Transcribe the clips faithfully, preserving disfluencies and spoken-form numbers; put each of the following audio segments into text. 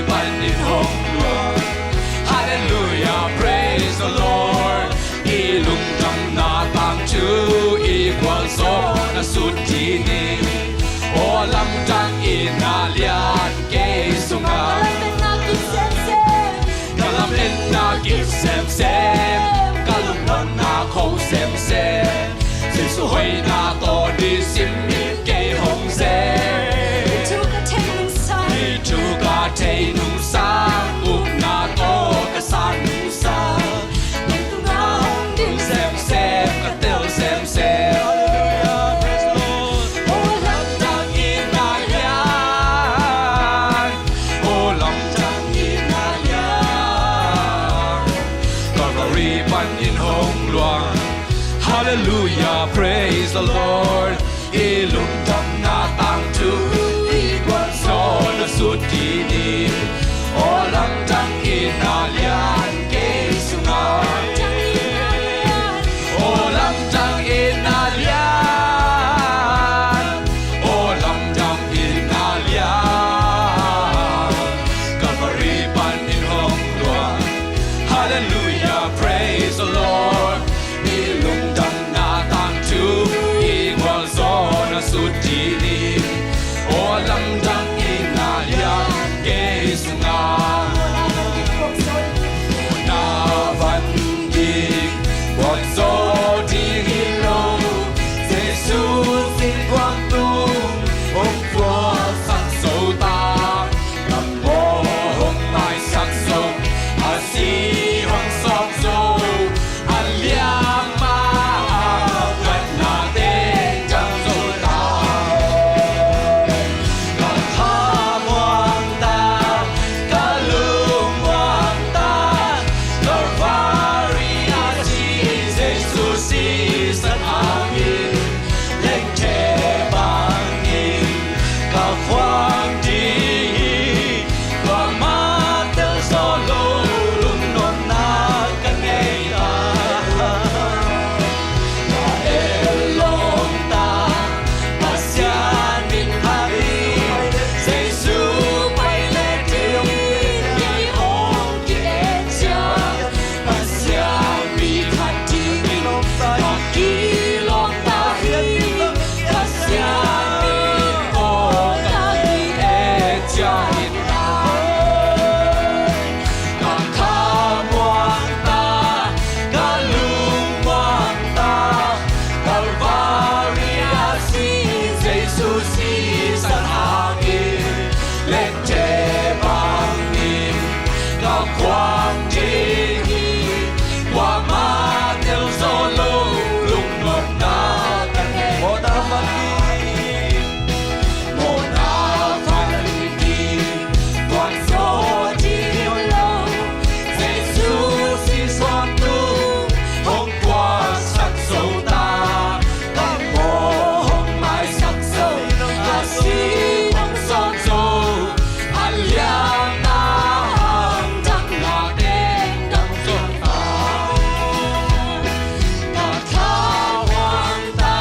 Panin hong luang. Hallelujah, praise the Lord. I lungdamna tangthu i gualzawhna sut dih ni. Aw lamdang in na lian kei sungah. Ka lametna kip semsem, ka lungdamna kho semsem. Jesu hoihna tawh nisim in kei hong zen. Thu ka thei nungsang. Thu ka thei nungsang. Upna tawh ka san nungsang. Nang tungah hong ding semsem, ka tel semsem. Hallelujah, praise the Lord. Aw lamdang in na lian. Aw lamdang in na lian. Calvary panin hong luang. Hallelujah, praise the Lord. I lungdamna tangthu i gualzawhna sut dih ni. Aw lamdang in na lian kei sungah. Aw lamdang in na lian. Aw lamdang in na lian. Calvary panin hong luang. Hallelujah, praise the Lord. I lungdamna tangthu i gualzawhna sut dih ni. Aw lamdang in na lian kei sungah. Na van ding gualzawh ding hi lo. Jesu sin kuang tung hong puaksak zo ta. Ka maw hong maisak zo, a si hong sawp zo, a liamma a gatna teng dam zo ta. Ka kha muang ta, ka lung muang ta, Calvary a si Jesu sisan hangin. Lengthe bangin ka khuang ding hi, kuamah tel zaw lo lungnopna ka nei a. Ka et lawm ta, Pasian min phat hi, Jesu pai le ding, kei hong ki-et ciang. Pasian mi khat dingin ka kilawm ta hi. Pasian mi tawh ka ki-et ciangin ka kha muang ta, ka lung muang ta. Calvary a si Jesu sisan hangin. Lengthe bangin ka khuang ding hi, kuamah tel zaw lo lungnopna ka nei. Mawhna van ding, mawhna van ding, gualzawh ding hi lo. Jesu sisan tung hong puaksak zo ta. Ka maw hong maisak zo, a si hong sawp zo, a liamma a gatna teng dam zo ta. Ka kha muang ta,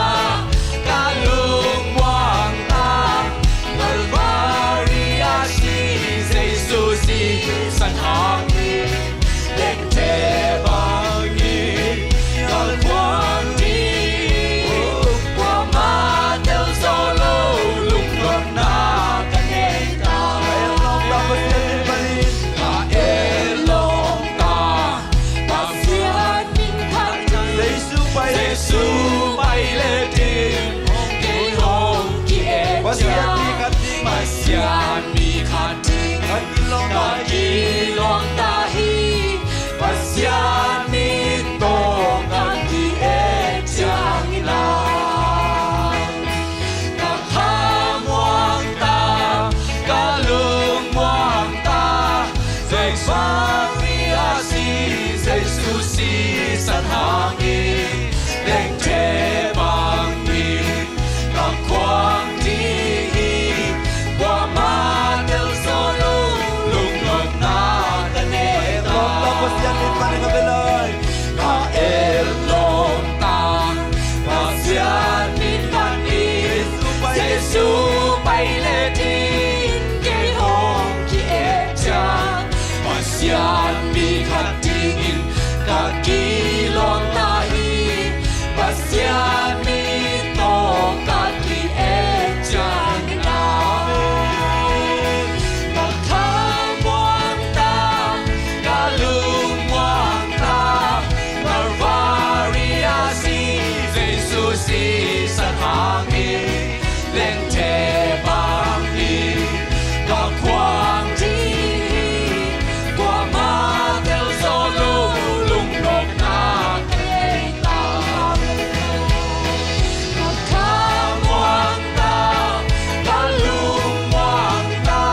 ka lung muang ta, Calvary a si Jesu sisan hangin. Lengthe bangin ka khuang ding, kuamah tel zaw lo lungnopna ka nei ta. Ka et lawm ta, Pasian min phat hi. Jesu pai le ding, kei hong ki-et ciang. Pasian mi khat ding, Pasian mi khat ding ka kilawm ta hi. Pasian min tawh ka ki-et ciangin la. Ka kha muang ta, ka lung muang ta, Jesu mi a si, Jesu sisan hangin, lengthe bangin ka khuang ding hi, kuamah tel zaw lo lungnopna ka nei ta. Ka et lawm ta, Pasian min phat hi, ka bia lai. Ka et lawm ta, Pasian min phat hi. Jesu pai le ding, kei hong ki-et Pasian mi khat dingin ka kilawm ta hi. Pasian mi tawh ka ki-et ciangin ah, ka khamuang ta, ka lungmuang ta, Kalvari a si Jesu sisan hangin, lengthe bang in ka khuang ding hi. Kuamah tel zawh lo lungnopna ka nei ta. Ka khamuang ta, ka lungmuang ta,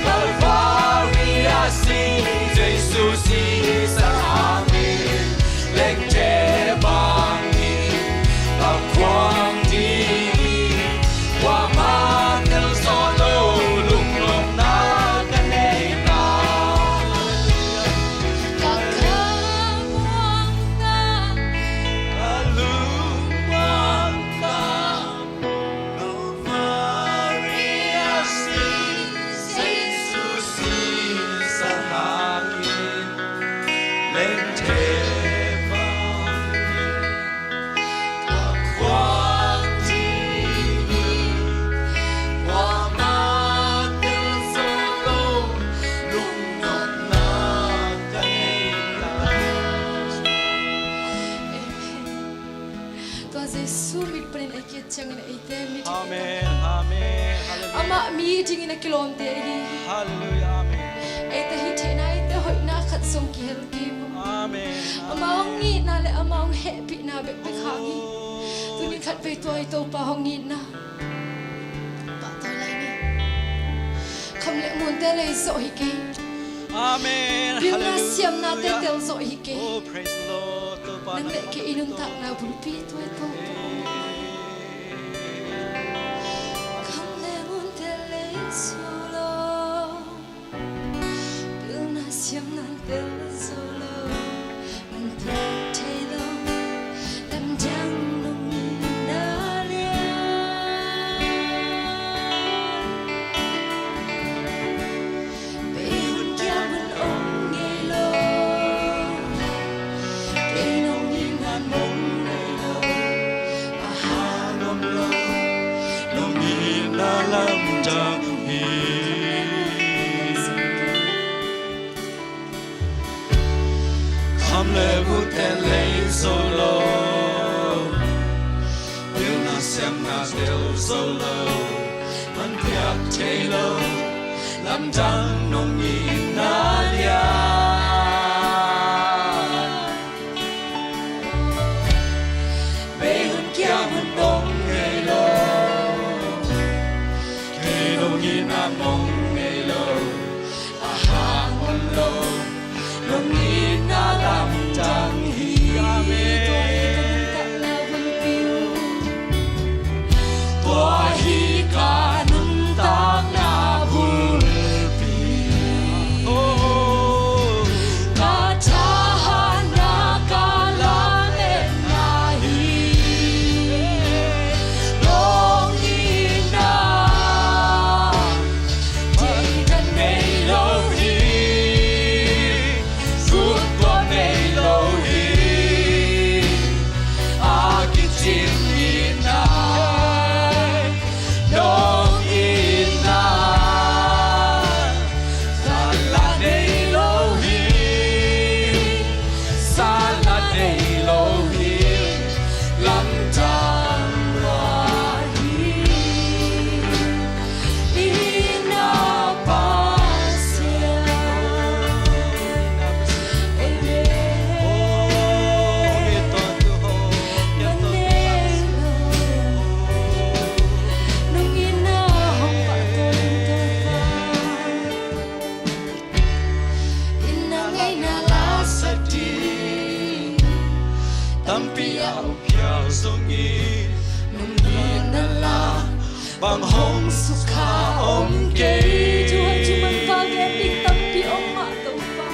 Kalvari a si Jesu sisan hangin, lengthe bangin ka khuang ding hi. Kuamah tel zawh lo lungnopna ka nei ta. Ka khamuang ta, ka lungmuang ta, Kalvari a si Jesu sisan hangin, lengthe bangin ka khuang ding hi. Kuamah tel zawh lo lungnopna ka nei ta. Amen. Tua Jesu min panin ei ki-et ciangin eite mit hi. Amen, amen. Hallelujah. Amah mi dingin a kilawmte hi. Hallelujah, amen. Eite hih theihna, eite hoihna khat zong kihel kei maw. Amen. Amah hong itna le amah hong hehpihna bekbek hang hi. Oh. Tuni khatvei tua i Topa hong itna pahtawi lai ni. Kham le ngunte lei zawh hi kei. Amen. Pilna, hallelujah, siamnate tel zawh hi kei. Oh, praise the Lord. Topa nang le kei i nuntakna bulpi tua i Topa hong itna. Kham le ngunte lei zawh lo, pilna siamna tel zawh lo, man piak thei lo, lamdang nong itna lian. Bei hun kiang hun ong ngei lo, kei nong itna mong nei lo, a hang om lo, nong itna lamdang hi. Kham le ngunte lei zawh lo, pilna siamna tel zawh lo, man piak thei lo, lamdang nong itna lian. Bei hun kiang hun ong ngei lo, kei nong itna mong nei lo, a hang om lo, nong itna lamdang hi. Amen. Tua hi ka nuntakna bulpi. Tua hi ka nuntakna bulpi. Oh. Ka thahatna, ka lametna hi. Nong itna theidan nei lo hi, futbol nei lo hi, a kicin itna nong itna. Sala nei lo hi, sala nei lo hi, lamdang lua hi. I na Pasian. Amen. Nong itna hong pahtawi in Topa. Itna ngeina la sak ding tampi a om phial zongin, nong itna la bang hong sukha om kei. Thuhoih thumanpha gen ding tampi om mah Topa.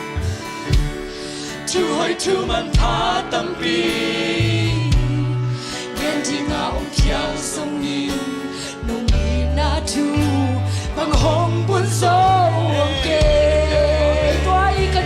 Thuhoih thumanpha tampi gen ding a om phial zongin, nong itna thu bang hong bun zo om kei. Tua i ka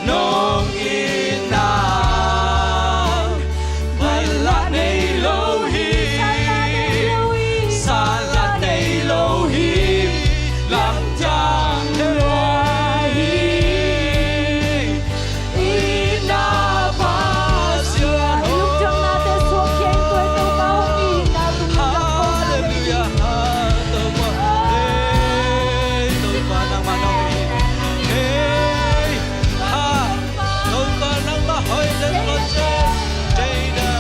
Nong itna palat nei lo hi. Salat nei lo hi. Lamdang lua hi. Itna Pasian. Lungdamnate suak khia in, tua Topa hong itna tung. Halleluiah. Topa. Hey, Topa nangmah nong it. Hey, ha. Topa nangmah hoih den kong ci. Dei da.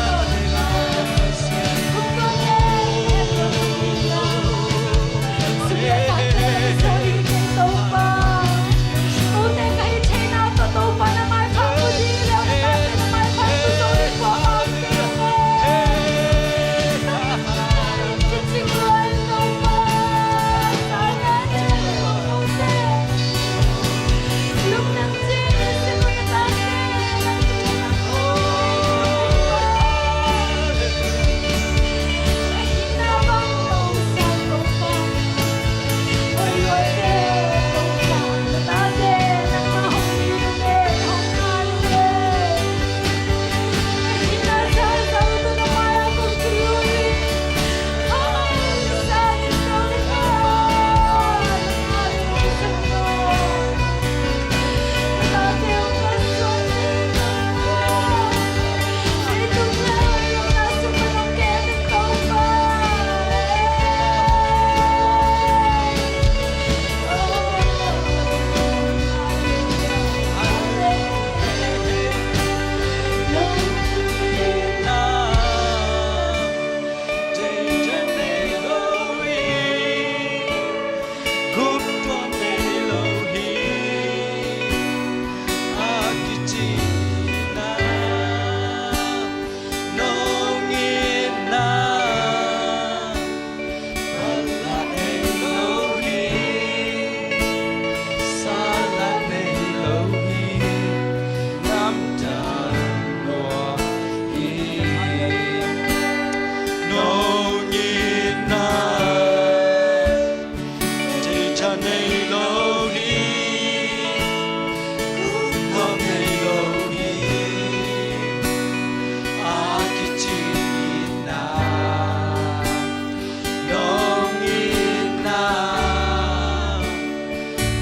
Nong itna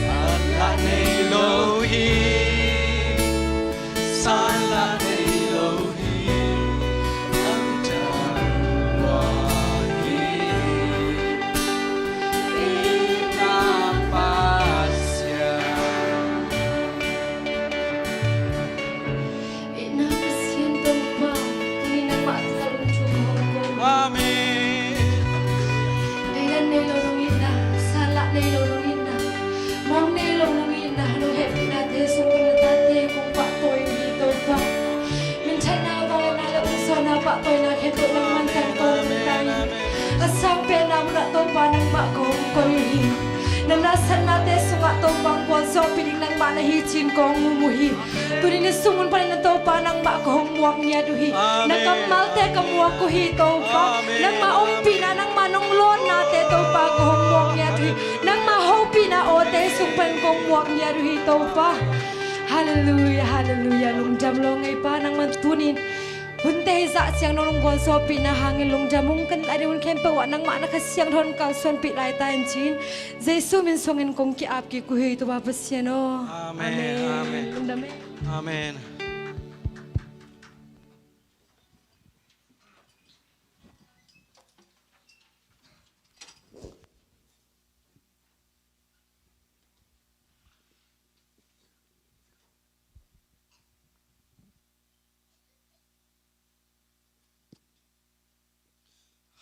palat nei lo hi. Salat nei lo hi. Lamdang lua hi. Itna Pasian. Itna Pasian Topa, tuni nangmah tungah lungdam hong ko. Amen. Deidan nei lo nong itna, salah nei lo nong itna, muang nei lo nong itna, nong hehpihnate sungah na tate kong pahtawi uh hi Topa. Minthanna, vangliatna le ungzuahna, pahtawina khempeuh nangman tangko nangtai. A sang penna munah Topa nangmah kong koih uh hi. Na nasepnate sungah Topa gualzawhpih ding nangmah na hi cih kong um uh hi. Tuni ni sung hun panin Topa nangmah ka hong muak ngiat uh hi. Amen. Na kammalte ka muak uh hi Topa. Amen. Nangmah ompihna, nangmah nong lawnnate Topa ka hong muak ngiat uh hi. Nangmah hopihna awte sung panin kong muak ngiat uh hi Topa. Halleluiah, halleluiah. Lungdam lo ngei Pa, nangman tunin hunte hi zah ciang nong lunggual zawhpihna hangin lungdam ung. Kan lai ding hun khempeuh ah nangmah na Kha Siangtho hong kalsuanpih lai ta in ci-in Jesu min suangin kong ki-ap kik uh hi Topa Pasian aw. Amen. Amen. Amen. Lungdam ei. Amen.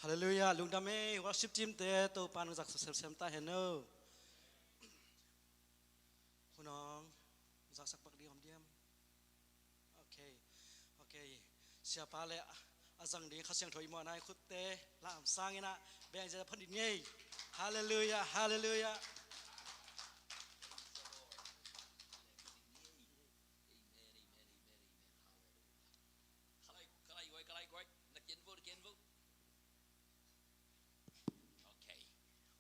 Halleluiah, lungdam ei, worship team te Topa nong zaksak semsem ta hen aw. Hun hong zaksak pak ding om diam? Ok, ok. Siapa le a zang ding Kha Siangtho i muanna i khutte lam sangin ah beng zia phon ding ei. Halleluiah, halleluiah. Khalai, khalai guai, khalai guai. Na kian vo, na kian vo. Ok.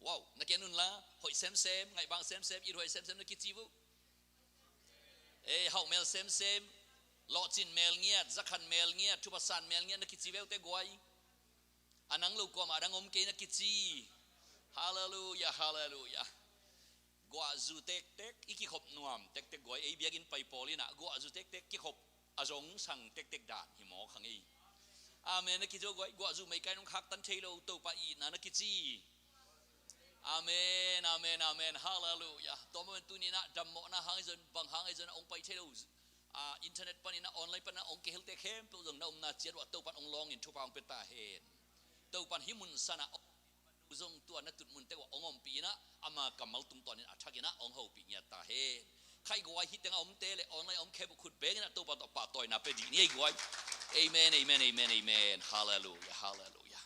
Wow, na kian un la, hoih semsem, ngaih bang semsem, it hoih semsem na kici vo. Ei, hauh mel semsem, lawhcin mel ngiat, zakhan mel ngiat, thupha san mel ngiat na kici veu teh guai. A nang lo kuamah a dang om kei na kici. Halleluiah, halleluiah. Guahzu tektek i kikhop nuam tektek guai, ei biakinn pai pawl in ah guahzu tektek kikhop a zong sang tektek dan hi mawk hang ei. Amen na kici guai, guahzu meikai nong khaktan thei lo, Topa itna na kici. Amen, amen, amen. Halleluiah. Tua mah bangin tuni in ah dammawhna hang ahi zongin, bang hang ahi zongin ah hong pai thei lo. Ah, internet panin ah, online panin ah hong kihel teh khempeuh zong na omna ciat uah Topan hong lawngin thupha hong pia ta hen. Topan hih mun san ah hong zong tua na tun mun teh uah hong ompih in ah, ama kammal tungtawnin a thakin ah hong hopih ngiat ta hen. Khaiguai hih tengah omte le online om khempeuh khut bengin ah Topa tawh pahtawina pia dih ni ei guai. Amen, amen, amen, amen. Halleluiah, halleluiah.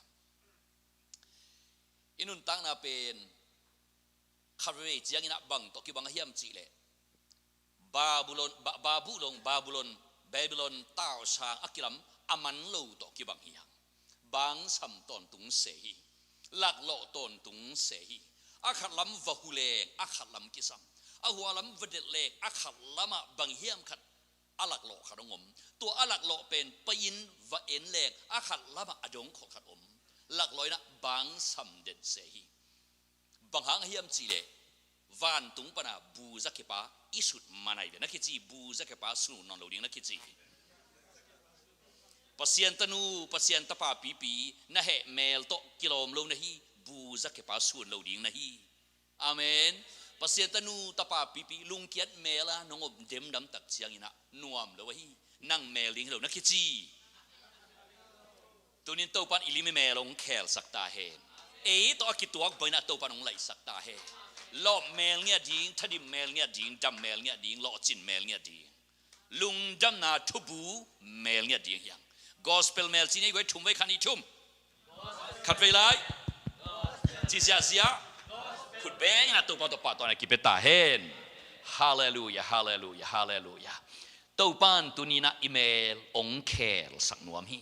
I nuntakna pen khatvei ciangin ah bang tawh kibang a hiam cih leh, Babylon, Ba-, Babylon, Babylon, Babylon tausang a kilam a man lo tawh kibang hi hang. Bangsam tawntung se hi. Laklawh tawntung se hi. A khat lam va hu leng a khat lam kisam. A hua lam va delh leng a khat lamah bang hiam khat a laklawh khat hong om. Tua a laklawh pen pai-in va en leng a khat lamah a dong khol khat om. Laklawh in ah bangsam den se hi. Bang hang hiam cih leh, vantung pana bu zakepa i sut man ahi ve. Na kici, bu zakepa sun nawn lo ding na kici. Pasian tanu, Pasian tapa pipi na heh mel tawh kilawm lo na hi. Bu zakepa sun lo ding na hi. Amen. Pasian tanu tapa pipi lungkiat mel a nong om demdam tak ciangin ah nuam lo ahi. Nang mel ding hi lo na kici. Tunin Topan i lim i mel hong khelsak ta hen. Ei tawh a kituak bangin ah Topan hong laihsak ta hen. Lawp mel ngiat ding, thadim mel ngiat ding, dam mel ngiat ding, lawhcin mel ngiat ding. Lungdamna thubu mel ngiat ding hi hang. Gospel mel ci ni ei guai, thum vei, khat nih thum. Khatvei lai. Ci ziahziah. Khut bengin ah Topa tawh pahtawina kipia ta hen. Halleluiah, halleluiah, halleluiah. Topan tuni in ah i mel hong khelsak nuam hi.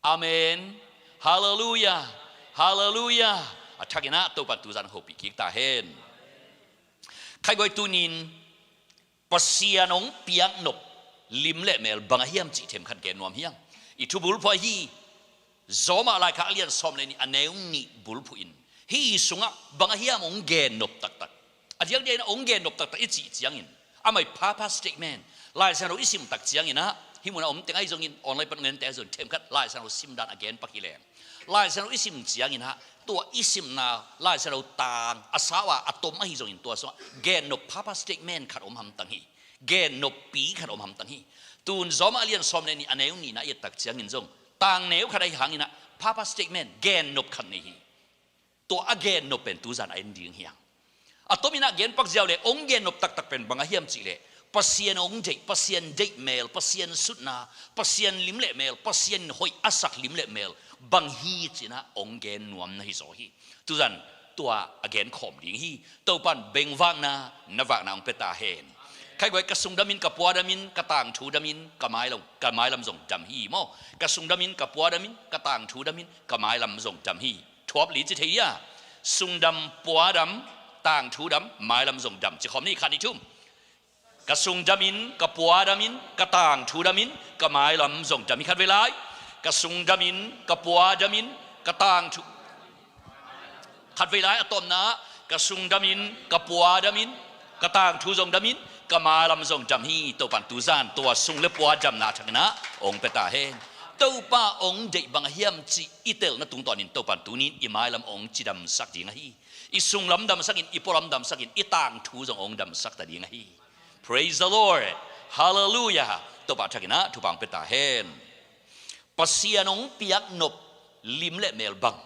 Amen. Halleluiah. Halleluiah. A thakin ah Topan tuzan hopih kik ta hen. Khaiguai, tunin Pasian hong piak nop lim le mel bang a hiam cih themkhat gen nuam hi hang. I thubulphuh ahi Rom ah laikhak a lian sawm le nih a neu nih bulphuh in hih sungah bang a hiam hong gen nop taktak. A diakdiak in ah hong gen nop taktak i cih ciangin, amah i purpose statement, Lai Siangtho i sim tak ciangin ah, hih mun a om teng ahi zongin, online pan ngen teng ahi zongin, themkhat Lai Siangtho sim dan a gen pak hi leng. Lai Siangtho i sim ciangin ah, tua i simna Lai Siangtho tang a sau a, a tom ahi zongin, tua sungah gen nop purpose statement khat om hamtang hi. Gen noppi khat om hamtang hi. Tun Rom ah a lian sawm le nih a neu nihna i et tak ciangin zong, tang neu khat ahi hangin ah purpose statement, gen nop khat nei hi. Tua a gen nop pen tuzan a en ding hi hang. A tomin ah gen pak ziau le, hong gen nop taktak pen bang a hiam cih leh, Pasian hong deih, Pasian deih mel, Pasian sutna, Pasian lim le mel, Pasian in hoih a sak lim le mel bang hi cih in ah hong gen nuam na hi zaw hi. Tuzan tua a gen khawm ding hi. Topan bengvakna, na vakna hong pia ta hen. Khaiguai, ka sungdamin, ka puadamin, ka tangthu damin, ka mailam, ka mailam zong dam hi maw. Ka sungdamin, ka puadamin, ka tangthu damin, ka mailam zong dam hi. Thuap li ci thei hia? Sungdam, puadam, tangthu dam, mailam zong dam. Ci khawm ni, khat nih thum. Ka sungdamin, ka puadamin, ka tangthu damin, ka mailam zong dam hi. Khatvei lai. Ka sungdamin, ka puadamin, ka tangthu. Khatvei lai a tawpna, ka sungdamin, ka puadamin, ka tangthu zong damin, ka mailam zong dam hi. Topan tuzan tua sung le pua damna a thakin ah hong pia ta hen. Topa hong deih bang a hiam cih i telna tungtawnin Topan tunin i mailam hong cidamsak ding ahi. I sunglam damsakin, i pualam damsakin, i tangthu zong hong damsak ta ding ahi. Praise the Lord. Halleluiah. Topa a thakin ah thupha hong pia ta hen. Pasian hong piak nop lim le mel bang,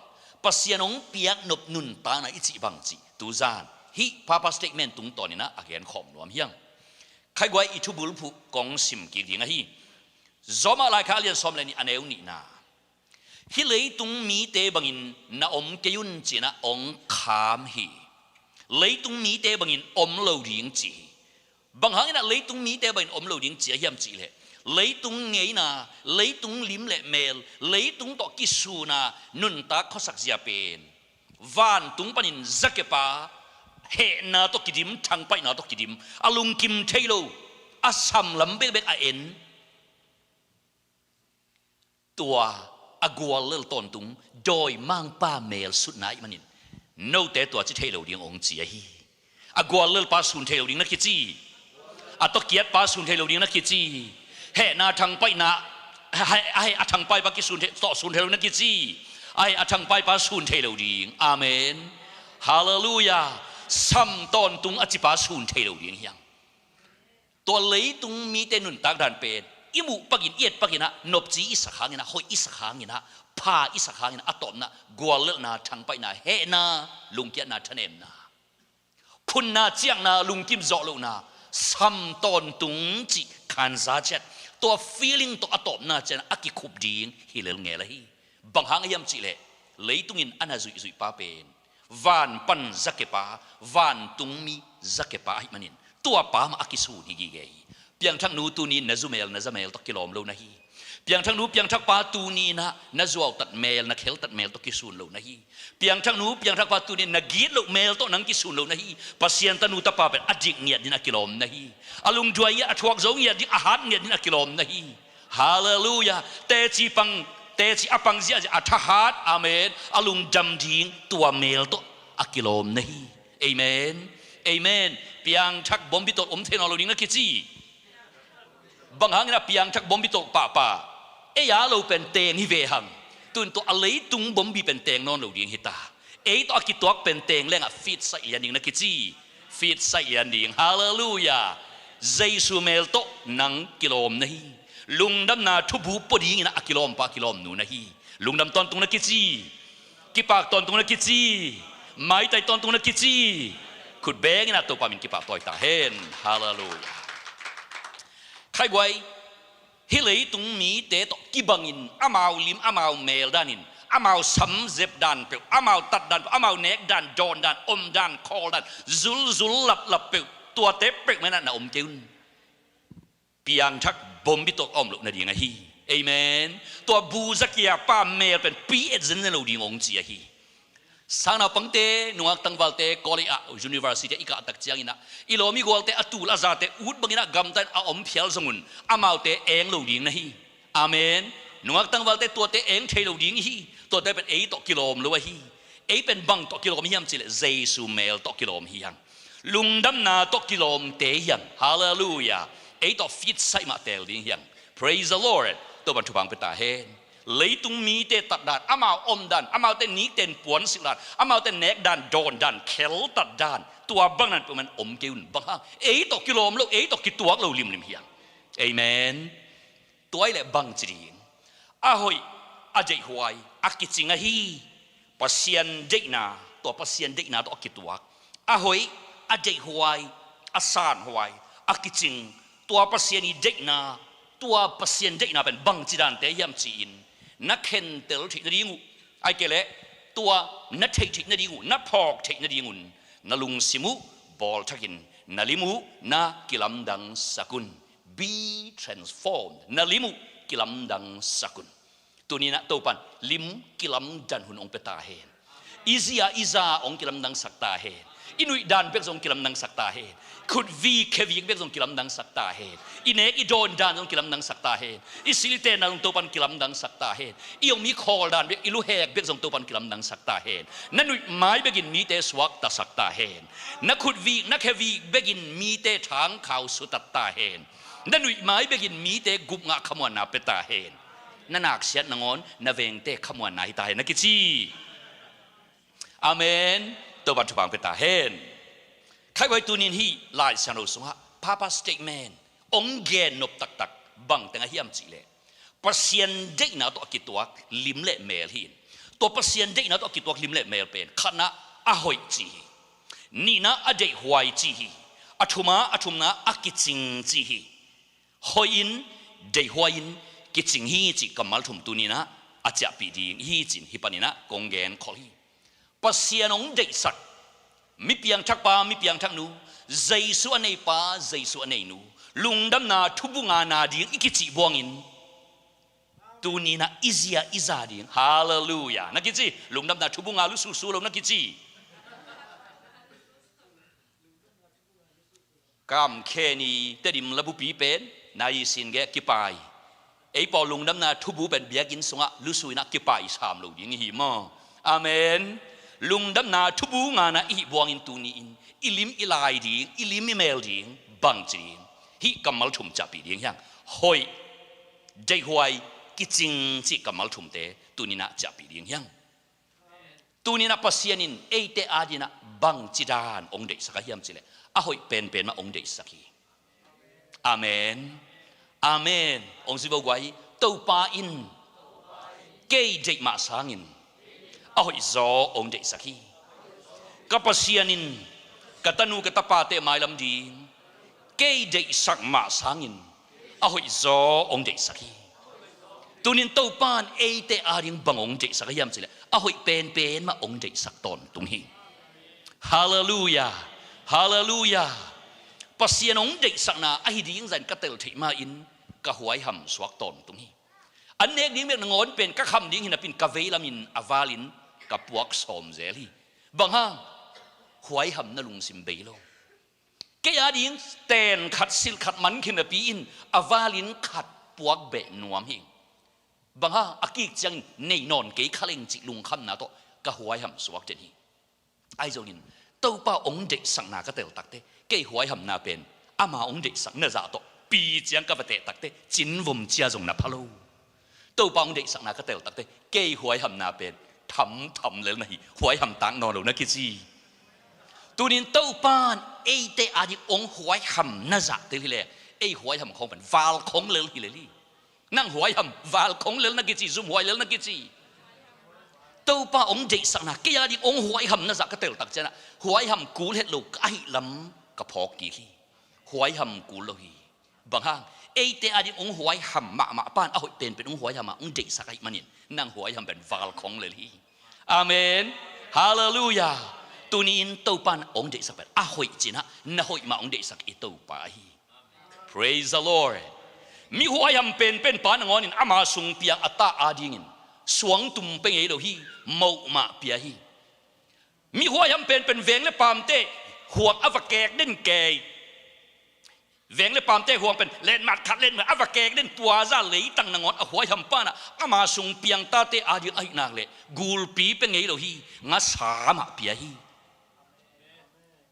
Pasian hong piak nop nuntakna i cih bang cih tuzan hih purpose statement tungtawnin ah a gen khawm nuam hi hang. Khaiguai, i thubulphuh kong sim kik ding ahi. Rom ah laikhak a lian sawm le nih a neu nihna. Hih leitung mite bangin na om kei un ci-in ah hong kham hi. Leitung mite bangin om lo ding ci hi. Bang hangin ah leitung mite bangin om lo ding ci a hiam cih leh, leitung ngeina, leitung lim le mel, leitung tawh kisuna nuntak khuasak zia pen vantung panin zakepa hehna tawh kidim, thangpaihna tawh kidim, a lungkim thei lo, a sam lam bekbek a en, tua a guallel tawntung dawimangpa mel sutna ahih manin, note tua ci thei lo ding hong ci ahi. A guallelpa sun thei lo ding na kici. A tawkiatpa sun thei lo ding na kici. Hehna thangpaihna, a heh, a heh, a thangpaipa kisun thei, tawh sun thei lo na kici. A heh, a thangpaipa sun thei lo ding. Amen. Halleluiah. Sam tawntung a cipa sun thei lo ding hiang. Tua leitung mite nuntak dan pen i muh pakin, i et pakin ah, nopci i sak hangin ah, hoih i sak hangin ah, pha i sak hangin ah, a tawpna guallelhna, thangpaihna, hehna, lungkiatna, thanemna, khutna, ciakna, lungkim zawh lohna, sam tawntung cih khanza ciat, tua feeling tawh a tawpna ciat a kikhup ding hi lel ngel ahi. Bang hang a hiam cihleh, leitung in a na zuihzuihpa pen van pan zakepa, vantungmi zakepa ahih manin, tuapa mah a kisun hi gige hi. Piangthaknu tuni in na zumel, na zamel tawh kilawm lo na hi. Piangthaknu, piangthakpa tuni in ah na zuautat mel, na kheltat mel tawh kisun lo na hi. Piangthaknu, piangthakpa tuni in na gitloh mel tawh nang kisun lo na hi. Pasian tanu tapa pen a dik ngiat dingin a kilawm na hi. A lungduai ngiat, a thuak zo ngiat ding, a hat ngiat dingin a kilawm na hi. Halleluiah. Teci pang, teci a pang ziahziah a thahat, amen, a lungdam ding tua mel tawh a kilawm na hi. Amen. Amen. Piangthak bombi tawh om thei nawn lo ding na kici. Bang hangin a piangthak bombi tawh pahpah? Ei a lo pen teng hi ve hang. Tun tawh a leitung bombi pen teng nawn lo ding hi ta. Ei tawh a kituak pen teng lengah fitsaih lian ding na kici. Fitsaih lian ding. Halleluiah. Jesu mel tawh nang kilawm na hi. Lungdamna thubu pua dingin a kilawmpa, a kilawmnu na hi. Lungdam tawntung na kici. Kipak tawntung na kici. Maitai tawntung na kici. Khut bengin a Topa min kipak tawi ta hen. Halleluiah. Khaiguai, hih leitung mite tawh kibangin amau lim, amau mel danin, amau samzep dan peuh, amau tat dan peuh, amau nek dan, dawn dan, om dan, khawl dan, zulzul laplap peuh, tuate peuh menah na om kei un. Piangthak bombi tawh a om loh nading ahi. Amen. Tua bu zakiapa mel pen pi et zenzen lo ding hong ci ahi. Sangnaupangte, nungak tangvalte, college ah, university ah i kahtak ciangin ah, i lawm i gualte a tul a zate ut bangin ah gamta in a om phial zong un, amaute eng lo ding na hi. Amen. Nungak tangvalte tuate eng thei lo ding hi. Tuate pen ei tawh kilawm lo ahi. Ei pen bang tawh kilawm hiam cihleh Jesu mel tawh kilawm hi hang. Lungdamna tawh kilawmte hi hang. Halleluiah. Ei tawh fitsaih mah teel ding hi hang. Praise the Lord. Topan thupha pia ta hen. Leitung mite tat dan, amau om dan, amaute nikten puansilh dan, amaute nek dan, dawn dan, kheltat dan, tua bang dan peuhmah om kei un. Bang hang? Ei tawh kilawm lo, ei tawh kituak lo limlim hi hang. Amen. Tua ahih leh bang ci ding? A hoih, a deihhuai, a kicing ahi. Pasian deihna, tua Pasian deihna tawh a kituak. A hoih, a deihhuai, a sanhuai, a kicing, tua Pasian i deihna, tua Pasian deihna pen bangci dante hiam ci-in na khentel theih nading uh, ahih kei leh tua na theih theih nading uh, na phawk theih nading un, na lungsim uh bawlthakin, na lim uh na kilamdangsak un. Be transformed. Na lim uh kilamdangsak un. Tuni-in ah Topan lim kilamdan hun hong pia ta hen. I zi a i za hong kilamdangsak ta hen. I nuih dan bek zong kilamdangsak ta hen. Khut vik khe vik bek zong kilamdangsak ta hen. I nek i dawn dan zong kilamdangsak ta hen. I silh i tenna zong Topan kilamdangsak ta hen. I om i khawl dan bek, i luhek bek zong Topan kilamdangsak ta hen. Na nuih mai bekin mite suaktasak ta hen. Na khut vik, na khe vik bekin mite thangkhau sutat ta hen. Na nuih mai bekin mite gupngah khamuanna pia ta hen. Na naksiat nangawn na vengte khamuanna hi ta hen na kici. Amen. Topan thupha pia ta hen. Khaiguai, tunin hih Lai Siangtho sungah papa statement hong gen nop taktak bang teng a hiam cihleh, Pasian deihna tawh a kituak lim le mel hi in. Tua Pasian deihna tawh a kituak lim le mel pen khatna a hoih ci hi. Nihna a deihhuai ci hi. A thuma, a thumna a kicing ci hi. Hoih in, deihhuai in, kicing hi cih kammal thum tuni-in ah a ciahpih ding hi cin hih panin ah kong genkhol hi. Pasian hong deihsak, mi piangthakpa, mi piangthaknu, Jesu a neipa, Jesu a neinu, lungdamna thubunga na ding i kicih buangin, tuni-in ah i zi a i za ding. Halleluiah. Na kici, lungdamna thubunga lususu lo na kici. Kam Khe Ni Tedim labupi pen nai sin geh kipai. Ei pawl lungdamna thubu pen biakinn sungah lusuinah kipai sam lo ding ihi maw? Amen. Lungdamna thubu ngana ihi buangin tuni-in i lim i lai ding, i lim i mel ding, bangci ding, hih kammal thum ciahpih ding hiang. Hoih, deihhuai, kicing cih kammal thumte tuninah ciahpih ding hiang. Tuninah Pasian in eite adinah bangci dan hong deihsak a hiam cileh, a hoih penpen mah hong deihsak hi. Amen. Amen. Hong zivo guai hi. Topa in kei deih mah sangin a hoih zaw hong deihsak hi. Ka Pasian in ka tanu ka tapate mailam ding kei deihsak mah sangin a hoih zaw hong deihsak hi. Tunin Topa in eite ading bang hong deihsak a hiam cileh, a hoih penpen mah hong deihsak tawntung hi. Halleluia. Halleluia. Pasian hong deihsakna ahi ding zah in ka tel theih ma-in ka huaiham suak tawntung hi. An nek ding bek nangawn pen ka kham ding hi napi-in ka veilamin a valin ka puak sawm zel hi. Bang hang? Huaihamna lungsim bei lo. Kei ading ten khat silh khat man khin napi-in a valin khat puak beh nuam hi. Bang hang? A kik ciangin nei nawn kei kha leng cih lungkhamna tawh ka huaiham suak den hi. Ahi zongin Topa hong deihsakna ka tel takteh kei huaihamna pen ama hong deihsakna zah tawh pi ciang ka va teh takteh cinvom cia zong na pha lo. Topa hong deihsakna ka tel takteh kei huaihamna pen thamtham lel na hi, huaiham tak nawn lo na kici. Tunin Topa in eite ading hong huaihamna zah tel hileh ei huaiham khawng pen val khong lel hi lel hi. Nang huaiham val khong lel na kici, zumhuai lel na kici. Topa hong deihsakna kei ading hong huaihamna zah ka tel tak cianah huaiham kul het lo ka ahih lam ka phawk kik hi. Huaiham kul lo hi. Bang hang? Eite ading hong huaiham mahmah pan a hoih penpen hong huaiham a hong deihsak ahih manin nang huaiham pen val khong lel hi. Amen. Halleluia. Tuni-in Topa in hong deihsak pen a hoih cinah na hoih mah hong deihsak i Topa ahi. Praise the Lord. Mi huaiham penpen pa nangawnin ama sung piang a ta adingin suangtum pia ngei lo hi, moh mah pia hi. Mi huaiham penpen veng le pamte huang a va kek den kei. Veng le pamte huang pen letmat khat letmat a va kek den tua zah leitang nangawn a huaiham panah ama sung piang tate ading ahih nak leh gulpi pia ngei lo hi, ngasa mah pia hi.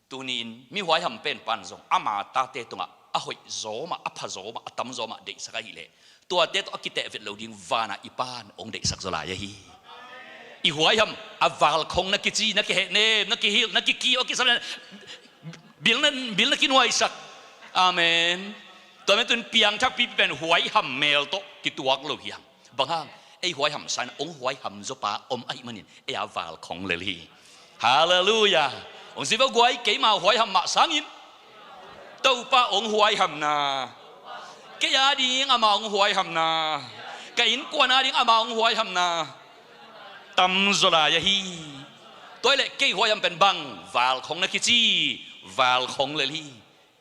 Tuni-in mi huaiham pen pan zong ama tate tungah a hoih zaw mah, a pha zaw mah, a tam zaw mah deihsak ahih leh tuate tawh a kiteh vet lo ding vanah i pan hong deihsak zaw lai ahi. I huaiham a val khong na kici, na kihehnem, na kihilh, na kiki, a kisam, bil na, bil na kinuaisak. Amen. Tua men tun piangthak pipi pen huaiham mel tawh kituak lo hiang. Bang hang? Ei huaiham sa-in hong huaiham zawpa om ahih manin ei a val khong lel hi. Halleluia. Hong zivo guai, keima huaiham mah sangin Topa hong huaihamna, kei ading ama hong huaihamna, ka innkuan ading ama hong huaihamna tam zaw lai ahi. Tua hileh kei huaiham pen bang? Val khong na kici, val khong lel hi.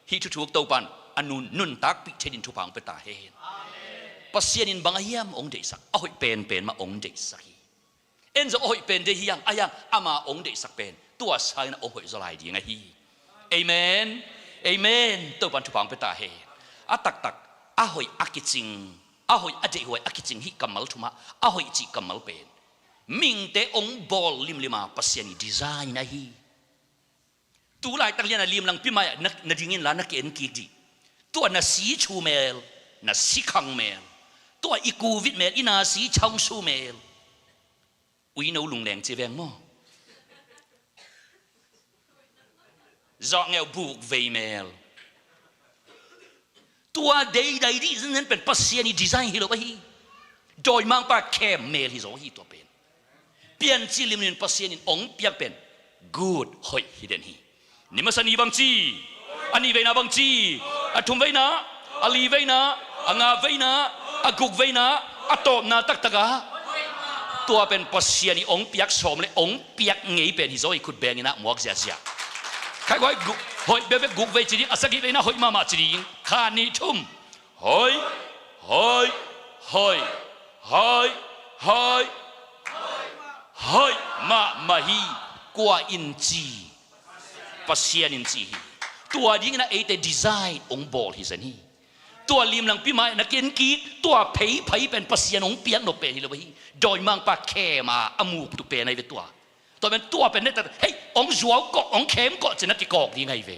Hih thuthuk Topa in a nun, nuntakpih thei din thupha hong pia ta hen. Pasian in bang a hiam hong deihsak? A hoih penpen mah hong deihsak hi. En zong a hoih pen deih hiang, a hiang ama hong deihsak pen tua sangin a hong hoih zaw lai ding ahi. Amen. Amen. Topa in thupha hong pia ta hen. A taktak a hoih a kicing, a hoih a deihhuai a kicing hih kammal thumah a hoih cih kammal pen mihingte hong bawl limlima Pasian i design ahi. Tu laitak lian a limlangpi mai-ah na, na dingin la na ki-en kik dih. Tua na si chu mel, na si khang mel. Tua i kuvit mel, i na si chang su mel. Uino lungleng ci veng maw? Zawhngeu buk vei mel. Tua deidai dih zenzen pen Pasian i design hi lo ahi. Dawimangpa khem mel hi zaw hi tua pen. Piancil limlimin Pasian in hong piak pen good, hoih hi den hi. Ni masa ni bangci, a nih veina bangci, a thum veina, a li veina, a nga veina, a guk veina, a tawpna taktak a tua pen Pasian i hong piak sawm le hong piak ngei pen hi zaw hi, khut beng inah muak ziazia. Khai guai, hoih bekbek guk vei ci ding, a sagih veina hoih mahmah ci ding. Kha nih thum. Hoih, hoih, hoih, hoih, hoih mahmah hi. Kua in ci? Pasian in ci hi. Tua dingin a eite design hong bawl hi zen hi. Tua limlangpi mai na ken kik, tua pheiphai pen Pasian hong piaknop pen hi lo hi. Dawimangpa khem a a muktu pen ahi ve tua. Tua pen tua pen neta hei hong zuau kawh hong khem kawh cina kikawk ding ahi ve.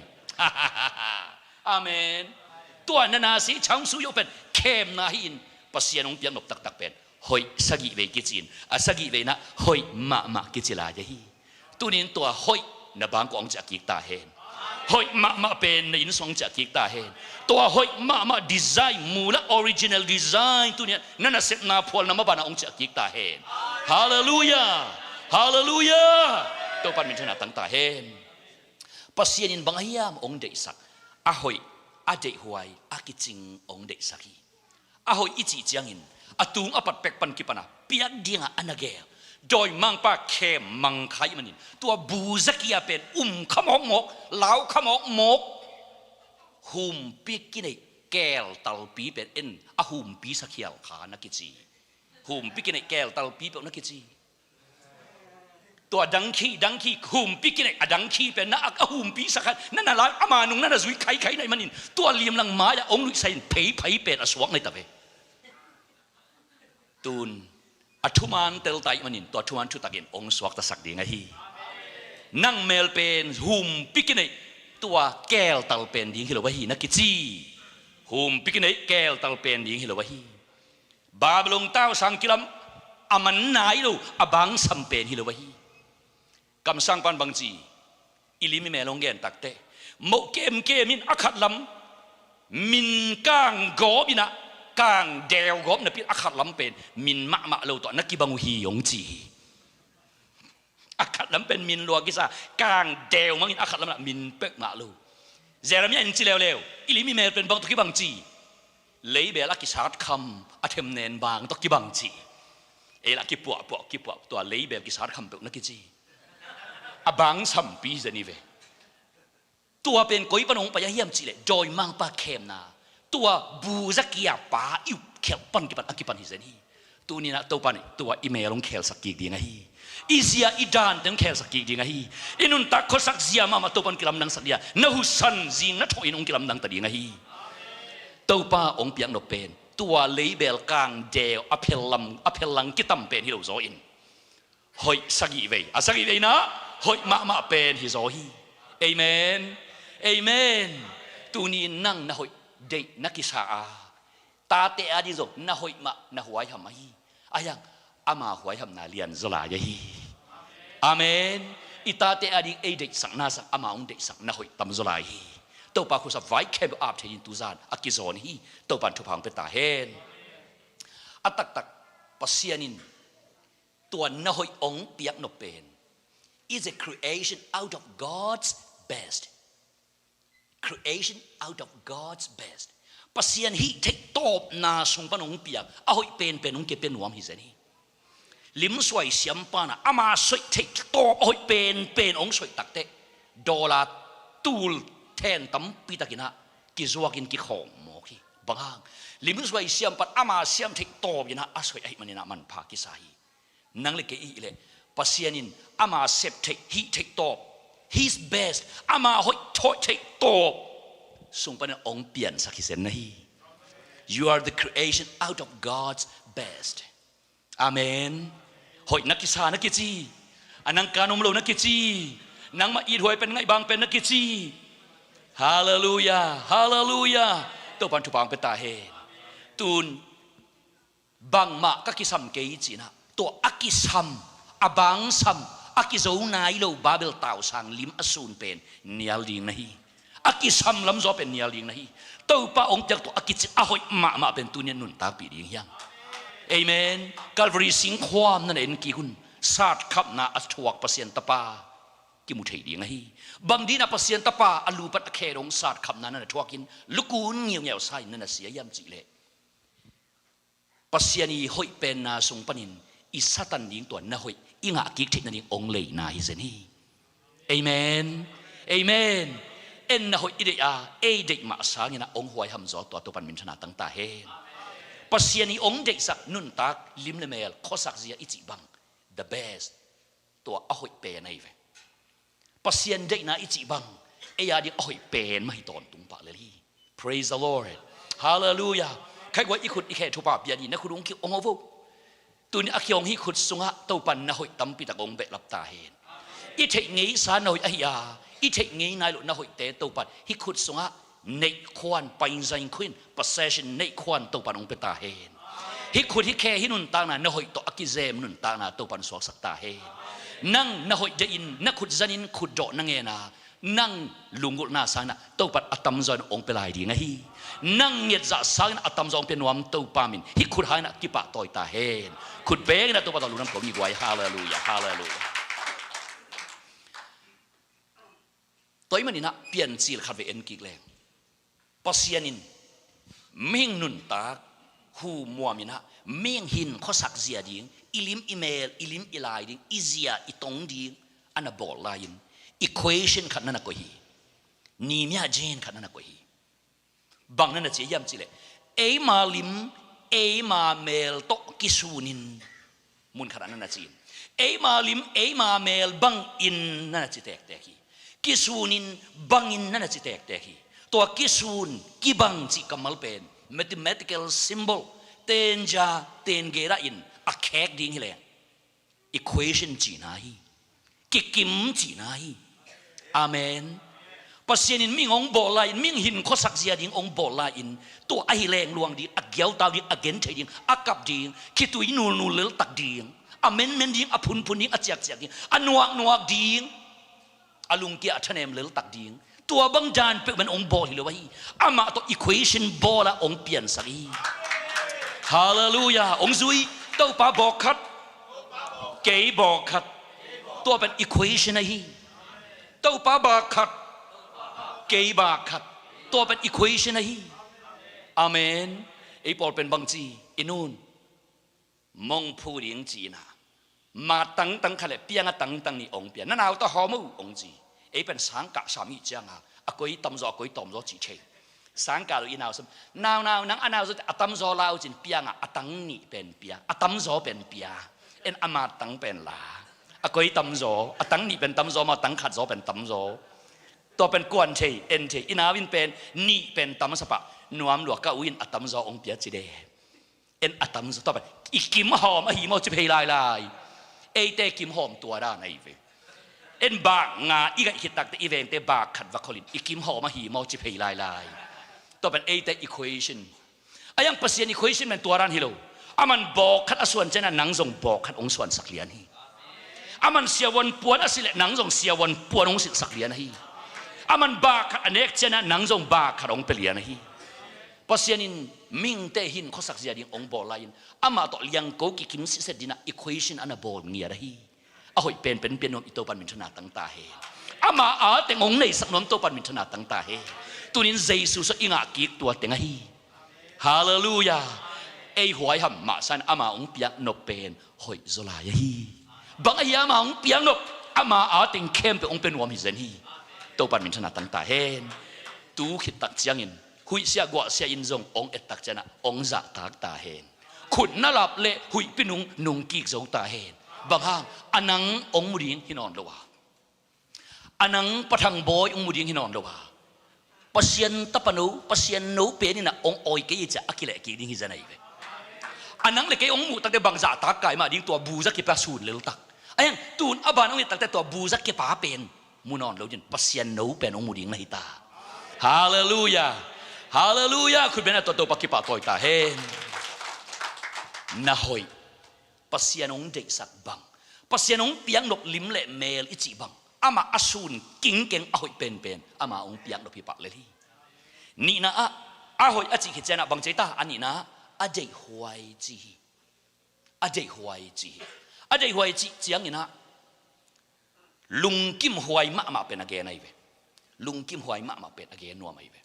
Amen. Tua nana si chang su yo pen khemna hi in Pasian hong piaknop taktak pen hoih sagih vei kicin a sagih veina hoih mahmah kici lai hi. Tunin tua hoih na bangkua hong ciah kik ta hen. Hoih mahmah pen na innsung hong ciah kik ta hen. Tua hoih mahmah design mula original design tunin na nasepna phualna mabanah hong ciah kik ta hen. Halleluia. Halleluia. Topan minthanna tang ta hen. Pasian in bang ahiam hong deihsak a hoih a deihhuai a kicing hong deihsak hi. A hoih i cih ciangin a tung a pat pek pan kipana piak dingah a na gel dawimangpa khem mangkhai manin tua bu zakia pen um kha mawkmawk lau kha mawkmawk. Humpi kineih keltalpi pen en a humpi sakhial kha na kici. Humpi kineih keltalpi peuh na kici. Tua dangkhi dangkhi humpi kineih a dangkhi pen na a humpi sakhan na na lai ama nung na na zui khaikhai na i manin tua limlang mai-ah hong luihsa in pheiphai pen a suak na i ta ve. Tun a thuman teltai manin tua thuman thutakin hong suaktasak ding ahi. Nang mel pen humpi kineih tua keltal pen ding hi lo ahi na kici. Humpi kineih keltal pen ding hi lo ahi. Babylon tausang kilam a man nai lo a bangsam pen hi lo ahi. Kamsang pan bangci i lim i mel hong gen takteh moh kemkem in a khat lam min kang gawp inah kang deu gawp napi a khat lam pen min mahmah lo tawh na kibang uh hi hong ci hi. A khat lam pen min lua kisa kang deu mangin a khat lam min pek mah lo. Jeremiah in ci leuleu i lim i mel pen bang tawh kibang ci. Leibel a kisat kham a themnen bang tawh kibang ci. Ei lah kipuahpuah kipuah tua leibel kisat kham peuh na kici. A bang sampi zani ve. Tua pen koi pan hong pai a hiam cihleh dawimangpa khemna tua bu zakia pa i up khelh pan kipan a kipan hi zen hi. Tuninah Topa nih tua i mel hong khelsak kik ding ahi. I zia i dante hong khelsak kik ding ahi. I nuntak khuasak zia mahmah Topa hong kilamdangsak dia na husan zing na thawhin hong kilamdangta ding ahi. Topa hong piaknop pen tua leibel kang deu a phellam a phellang kitam pen hi lo zaw in hoih sagih vei a sagih veina hoih mahmah pen hi zaw hi. Amen. Amen. Tuni nang na hoih deih na kisa a tate ading zong na hoih mah na huaiham ahi. Ahiang ama huaihamna lian zaw lai ahi. Amen. I tate ading ei deihsak na sang ama hong deihsak na hoih tam zaw lai hi. Topa khusa vai khempeuh ap thei in tuzan a kizawn hi. Topan thupha hong pia ta hen. A taktak Pasian in tua na hoih hong piaknop pen is a creation out of God's best. Creation out of God's best. Pasian hih theih tawpna sung pan hong piak a hoih penpen hong kepia nuam hi zen hi. Limsuai siampanah ama soih theih tawp a hoih penpen hong soih takteh dawla tul then tampi takinah kizuakin kikhawm mawk hi. Banghang limsuai siampan ama siam theih tawpinah a soih ahih maninah manpha kisa hi. Nang le kei i hih leh Pasian in ama sep theih hih theih tawp his best ama hoih thawih theih tawp sung panin hong piansak hi zen na hi. You are the creation out of God's best. Amen. Hoih na kisa na kici a nang kan om lo na kici. Nangmah ithuai pen ngaihbang pen na kici. Halleluia. Halleluia. Topan thupha hong pia ta hen. Tun bangmah ka kisam kei cinah tua a kisam a bangsam a kizo nai lo Babel tausang lim a sun pen nial ding na hi. A kisam lamzaw pen nial ding na hi. Topa hong piak tua a kici a hoih mahmah pen tunian nuntakpih ding hiang. Amen. Calvary singkhuam na na en kik hun satkhapna a thuak Pasian Tapa kimu thei ding ahi. Bang dinah Pasian Tapa a lupat a khe dong satkhapna na na thuakin lukun ngiungiau sa in na na sia hiam cihleh Pasian i hoih penna sung panin i Satan ding tua na hoih i ngah kik theih nading ong leina hi zen hi. Amen. Amen. En na hoih i deih a ei deih mah sangin a ong huai hamzaw tua tua pan minthana tangta hen. Pasian i ong deihsak nuntak lim le mel khuasak zia i cih bang the best tua a hoih pen ahi ve. Pasian deihna i cih bang Ei a ding a hoih pen mah hi tawntung pah lel hi. Praise the Lord. Hallelujah. Khaiguai i khut i khe thupha pia ni, na khut ung ki ong vo. Tuni a kiong hi khut sungah Topan na hoih tampi tak ong behlap ta hen. I theih ngeisa na hoih ahi a, i theih ngei nai lo na hoihte Topan hi khut sungah neih khuan, painzain khuin, possession neih khuan Topan ong pia ta hen. Hi khut hi khe hi nuntakna na hoih tawh a kizem nuntakna Topan suaksak ta hen. Nang na hoih dehin na khut zanin khut dawh na ngena nang lunggulhna sangin ah Topan a tamzaw in ong pia lai ding ahi. Nang ngiatzah sangin a tamzaw ong pia nuam Topa min hi khut hangin ah kipahtawi ta hen. Khut bengin ah Topa tawh lungdam ko mi guai. Hallelujah, hallelujah. Tua ahih manin ah Piancil khat vei en kik leng, Pasian in mihing nuntak hu muam in ah mihing hin khuasak zia ding, i lim i mel, i lim i lai ding, i zia i tong ding a na bawl lai-in equation khat na na koih hi. Ni mia gen khat na na koih hi. Bang na na ci hiam cih leh, eima lim, eima mel tawh kisunin mun khat ah na na ci in, eima lim, eima mel bangin na na ci tektek hi. Kisunin bangin na na ci tektek hi. Tua kisun, kibang cih kammal pen mathematical symbol, tenja, tengera in a khek ding hi leng equation cihna hi. Kikim cihna hi. Amen. Pasian in mihing ong bawl lai-in, mihing hin khuasak zia ding ong bawl lai-in, tua ahi leng luang ding, a giautau ding, a genthei ding, a kap ding, khitui nulnul leltak ding, a menmen ding, a phunphun ding, a ciakciak ding, a nuaknuak ding, a lungkia a thanem leltak ding, tua bang dan peuh man ong bawl hi lo ahi. Amah tawh equation bawl a ong piansak hi. Hallelujah. Ong zui. Topa bawk khat, kei bawk khat. Tua pen equation ahi. Topa bak khat, kei bak khat. Tua pen equation ahi. Amen. Ei pawl pen bang ci i nun, mong phu ding ci-in ah, mat tangtang khat le piang a tangtang nih ong pia, na nau tawh hawm uh ong ci. Ei pen sangkah sam i hih ciangin a koi tamzaw, a koi tawmzaw cih thei. Sangkah lo i nau sam, nau nau, nang a nau zaw, a tamzaw la uh ci-in piang a, a tang nih pen pia, a tamzaw pen pia. En a mat tang pen la, a koi tamzaw, a tang nih pen tamzaw maw, a tang khat zaw pen tamzaw. Tua pen kuan thei, en thei, i nau in pen nih pen tam sa pah, nuam lua, ka u in a tamzaw ong pia ci de. En a tamzaw, tua pen i kim hawm ahi maw ci phei lailai. Eite kim hawm tua dan ahi ve. En bak nga i gaih khit takteh i vengte bak khat va kholin i kim hawm ahi maw ci phei lailai. Tua pen eite equation. A iang Pasian equation pen tua dan hi lo. Aman bawk khat a suan ciangin ah nang zong bawk khat ong suansak lian hi. Aman siavuan puan a silh leh nang zong siavuan puan ong silhsak lian ahi. Aman bak khat a nek ciangin ah nang zong bak khat ong pia lian ahi. Pasian in mihingte hin khuasak zia ding ong bawl lai-in, amah tawh liangko kikim sitset dingin ah equation a na bawl ngiat ahi. A hoih penpen pia nuam i Topan minthanna tang ta hen. Ama a teng ong neisak nuam Topan minthanna tang ta hen. Tunin Jesu sawh i ngah kik tua teng ahi. Hallelujah. Ei huaiham mah san ama ong piak nop pen hoih zaw lai ahi. Bang ahi ama ong piak nop, ama a teng khempeuh ong pia nuam hi zen hi. Topan minthanna tang ta hen. Tu khit tak ciangin huihsia guahsia in zong ong et tak ciangin ah ong zahtak ta hen. Khut na lap leh huihpi nung nung kik zo ta hen. Bang hang, a nang ong mu ding hi nawn lo a, a nang pathang bawi ong mu ding hi nawn lo a, Pasian tapano, Pasian no pen in ah ong awi kei hi ciah a kileh kik ding hi zen ahi ve. A nang le kei ong muh takteh bang zahtak kai mah ding, tua bu za kipa sun leltak. A hiang tun a ban ong et takteh tua bu za kipa pen mu nawn lo ding, Pasian no pen ong mu ding na hi ta. Hallelujah. Hallelujah. Khut beng a, tua Topa kipahtawi ta hen. Na hoih, Pasian ong deihsak bang, Pasian ong piak nop lim le mel i cih bang, amah a sun kingkeng a hoih penpen ama ong piak nop hi pah lel hi. Nihna ah, a hoih a cih khit ciangin ah bang ci ta, a nihna ah a deihhuai ci hi. A deihhuai ci hi. A deihhuai cih ciangin ah lungkimhuai mahmah pen a gen ahi ve. Lungkimhuai mahmah pen a gen nuam ahi ve.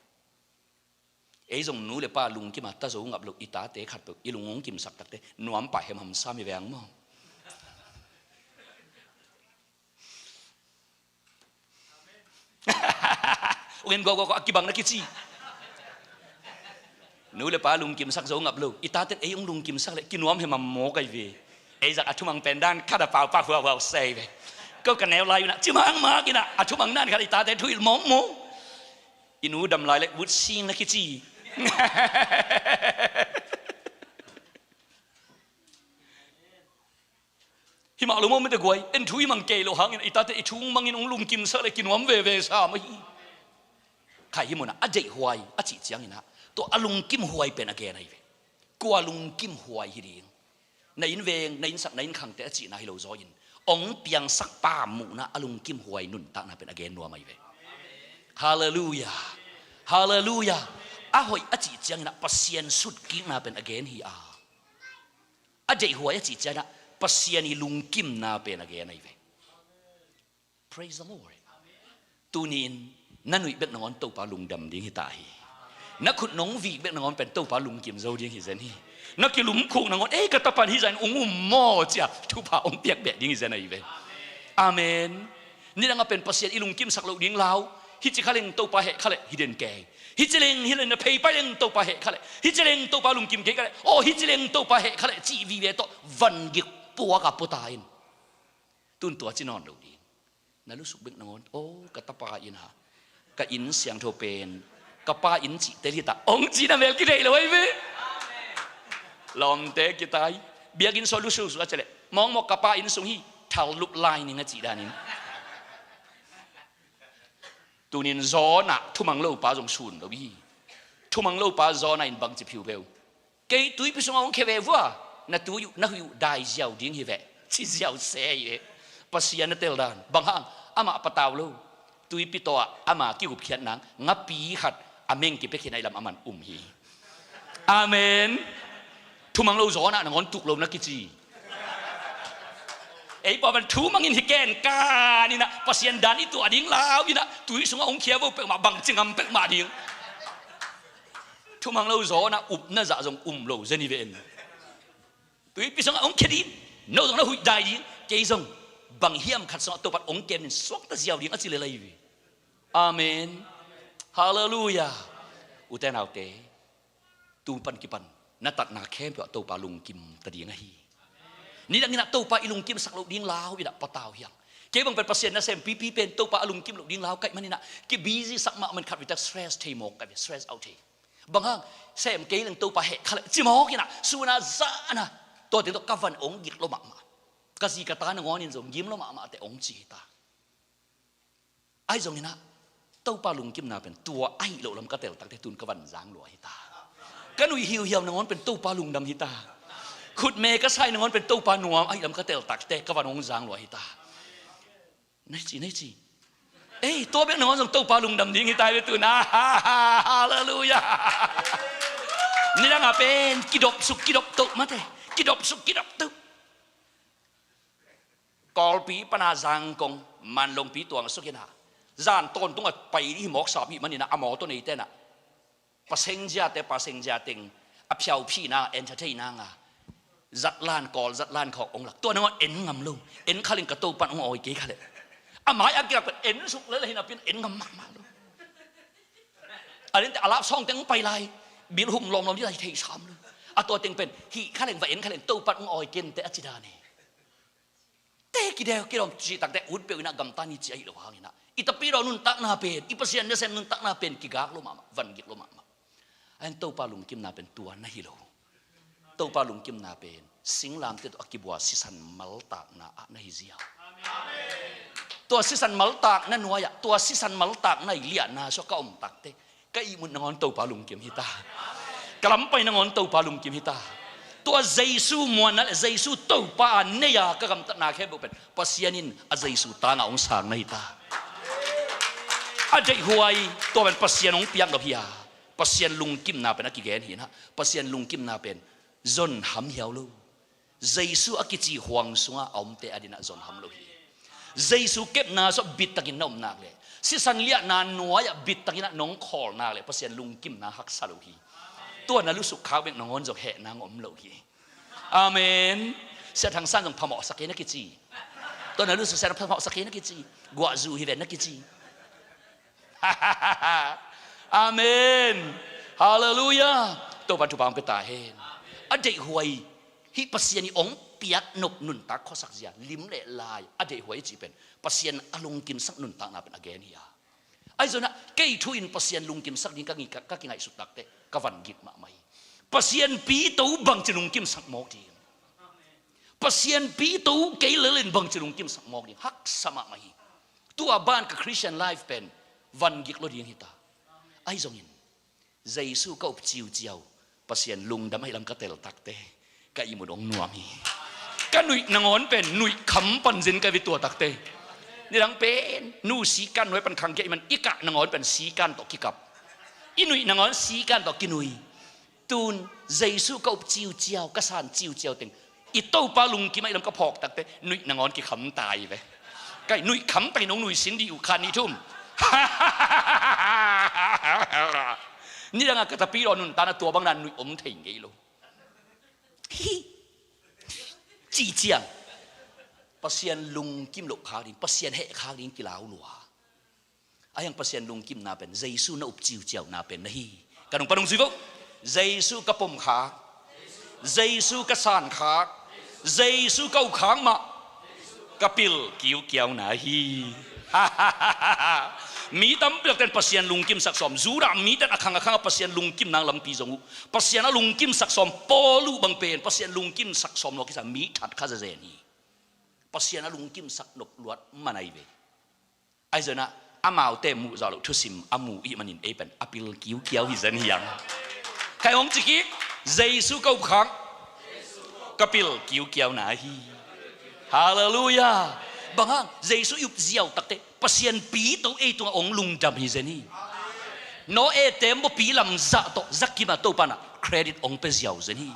Ei zong nu le pa lungkim a ta zo ngap lo i tate khatpeuh i lung ong kimsak takteh nuam pah hemham sam hi veng maw? Ong en gawgawgaw a kibang na kici. Nu le pa lungkimsak zo ngap lo i taten ei ong lungkimsak leh kinuam hemham mawk ahi ve. Ei zak a thumang pen dan khat a paupa huauhuau sei ve. Ko ka neu lai unah ci mangmak inah a thumang nan khat i tate thuhilh mawkmawk. I nu dam lai le vut sing na kici. Hi mah lo maw mite guai, en thu i mang kei lo hangin i tate i thu mangin hong lungkimsak le kinuam veve sam ahi. Khai hi munah a deihhuai a cih cianginah tua a lungkimhuai pen a gen ahi ve. Kua lungkimhuai hi ding? Na innveng, na innsak, na innkhangte a cihna hi lo zaw in hong piangsak pa muhna a lungkimhuai nuntakna pen a gen nuam ahi ve. Halleluiah. Halleluiah. A hoih a cih cianginah Pasian sutkikna pen a gen hi a, a deihhuai a cih cianginah Pasian i lungkimna pen a gen ahi ve. Praise the Lord. Tuni-in na nuih bek nangawn Topa lungdam ding hi ta hi. Na khut nong vik bek nangawn pen Topa lungkim zo ding hi zen hi. Na kilumkhuk nangawn, "Ei, ka tapa in hih zah in hong um maw," ci-a thupha hong piak beh ding hi zen ahi ve. Amen. Nidang a pen Pasian i lungkimsak loh ding lau. Hih ci kha leng Topa heh kha leh hi den kei. Hih ci leng, hih leng na phei pai leng Topa heh kha leh. Hih ci leng Topa lungkim kei kha leh. Aw, hih ci leng Topa heh kha leh cih vive tawh vangik puak a puta in. Tun tua ci nawn lo ding. Na lusuk bek nangawn, "Aw, ka tapa in ha, ka inn siangtho pen ka pa inn cih tel hi ta," hong cihna mel kideih lo ahi ve. Lawmte kitai. Biakinn sung lusuk suk a ci leh, "Mawkmawk, ka pa inn sung hi, thal lup lai ning," a cih danin. Tunin Jonah thumang lopa zong sun lo hi. Thumang lopa Jonah in bangci phiu beu. Kei tuipi sungah hong khia ve vua, na tui uh, na huih uh dai ziau ding hi veh, ci ziau se hi ve. Pasian na tel dan. Bang hang, amah patau lo. Tuipi tawh ah ama kigupkhiat nang, ngapi khat a meng kipia khin a i lam aman um hi. Amen. Thumang lo Jonah nangawn tuk lo na kici. Ei pau pan thumangin hi ken ka ninah Pasian dan i tuah ding lau inah tui sungah hong khia vo peuhmah bangci ngam peuhmah ding. Thumang lo Jonah upna zah zong um lo zen hi ve en. Tuipi sungah hong khia ding, no zong na huih dai ding, kei zong bang hiam khat sungah Topan hong kem in suakta ziau ding a ci lel ahi ve. Amen. Halleluiah. Ute naute, tu pan kipan na tatna khempeuh ah Topa lungkim ta ding ahi. Nidang inah Topa i lungkimsak loh ding lau inah patau hiang. Kei bang pen Pasian nasem pipi pen Topa a lungkim loh ding lau kaih maninah kibizisak mahmah in khat vitak stress thei mawk kaih ve, stress out thei. Bang hang, sem kei leng Topa heh kha leh ci mawk inah suna zahna tua teng tawh ka van hong gik lo mahmah. Ka zi ka ta nangawn in zong gim lo mahmah teh hong ci hi ta. Ahi zonginah Topa lungkimna pen tua ahi loh lam ka teltakte tun ka van zang lua hi ta. Ka nuih hiuhiau nangawn pen Topa lungdam hi ta. Khutme ka sai nangawn pen Topa nuam ahi lam ka teltakte ka van hong zang lua hi ta. Nei ci, nei ci. Ei, tua bek nangawn zong Topa lungdam ding hi ta hi ve tuna. Halleluiah. Nidang a pen kidop suk kidop toh mate. Kidop suk kidop toh. Kawlpi pana Zangkong, Manlongpi tuang suk inah zan tawntung a pai dih mawk sap hih maninah a mawtaw neite nah passenger te, passenger teng a phiauphih nanga, entertain nanga zatlan, Kawl zatlan khawk hong lak. Tua nangawn en ngam lo. En kha leng ka Topan hong awi kei kha leh. A mai a kilak pen en suk lel hi napi-in en ngam mahmah lo. A lente a lap sawng teng hong pai lai. Bil hum lawmlawm dih lai thei sam lo. A tua teng pen hih kha leng va en kha leng Topan hong awi kei inteh a ci dan hi. Te kideu kidawm cihtakte ut peuh inah gamta ni ci ahi lo hanginah i tapidaw nuntakna pen, i Pasian nasem nuntakna pen kigak lo mahmah, vangik lo mahmah. Ahin Topa lungkimna pen tua na hi lo. Topa lungkimna pen singlamteh tawh a kibua sisan maltakna ah na hi ziau. Tua sisan maltakna nuai-ah tua sisan maltakna i liahna sua ka omtakte ka ihmut nangawn Topa lungkim hi ta. Ka lampai nangawn Topa lungkim hi ta. Tua Jesu muanna le Jesu Topa a nei-a ka gamtatna khempeuh pen Pasian in a Jesu tangah hong sang na hi ta. A deihhuai tua pen Pasian hong piaknop hi a, Pasian lungkimna pen a kigen hi inah Pasian lungkimna pen zon ham hiau lo. Jesu a kici huang sungah a omte a dinah zon ham lo hi. Jesu kepna sua bittakin na om nak le sisan liahna nuai-ah bittakinah nong khawl nak le Pasian lungkimna haksa lo hi. Tua na lusuk khak bek nangawn zong hehna ngom lo hi. Amen. Sia Thang San zong phamawhsak kei na kici. Tua na lusuk sia phamawhsak kei na kici. Guahzu hi ve na kici. Amen. Halleluiah. Topan thupha hong pia ta hen. A deihhuai hih Pasian i hong piaknop nuntak khuasak zia lim le lai a deihhuai i cih pen Pasian a lungkimsak nuntakna pen a gen hi a. Ahi zongin ah kei thu in Pasian lungkimsak ding ka ngi-, ka, ka kingaihsut takteh ka van gik mahmah hi. Pasian pito bangci lungkimsak mawk ding. Pasian pito kei lel in bangci lungkimsak mawk ding. Haksa mahmah hi. Tua ban ka Christian life pen van gik lo ding hi ta. Ahi zongin Jesu ka up ciuciau, Pasian lungdam ahi lam ka tel takte, ka ihmut hong nuam hi. Ka nuih nangawn pen nuih kham panzen ka vei tua takte. Nidang pen nu sikan nuai pan khangkhia i man i kah nangawn pen sikan tawh kikap. I nuih nangawn sikan tawh kinui. Tun Jesu ka up ciuciau, ka san ciuciau teng i Topa lungkim ahi lam ka phawk takte nuih nangawn kikham ta hi ve. Kai nuih kham takin hong nuisin dih uh khan ni thum. Nidangah ka tapidaw nuntakna tua bangna nuih om thei ngei lo. Hi. Cih ciang Pasian lungkim loh khak ding, Pasian heh khak ding kilau lua. Ahi hang Pasian lungkimna pen Jesu na up ciuciauna pen na hi. Ka nung pan hong zui vo. Jesu ka pom khak, Jesu ka san khak, Jesu ka up khak mah ka pil kiukiauna hi. Mi tampi takten Pasian lungkimsak sawm, Judah miten a khang a khang a Pasian lungkimna lampi zong uh, Pasian a lungkimsak sawm, Paul uh bang pen Pasian lungkimsak sawm lo kisa mi that kha zezen hi. Pasian a lungkimsak nop luat man ahi ve. Ahi zongin ah amaute muh zawh loh thusim a mu ih manin ei pen a pil kiukiau hi zen hi hang. Khai hong ci kik, Jesu ka up khak, ka pil kiukiauna hi. Halleluiah. Bang hang, Jesu i up ziau takte Pasian pito ei tungah hong lungdam hi zen hi. Noah tembaw pi lam zah tawh zakima Topa na credit hong pia ziau zen hi.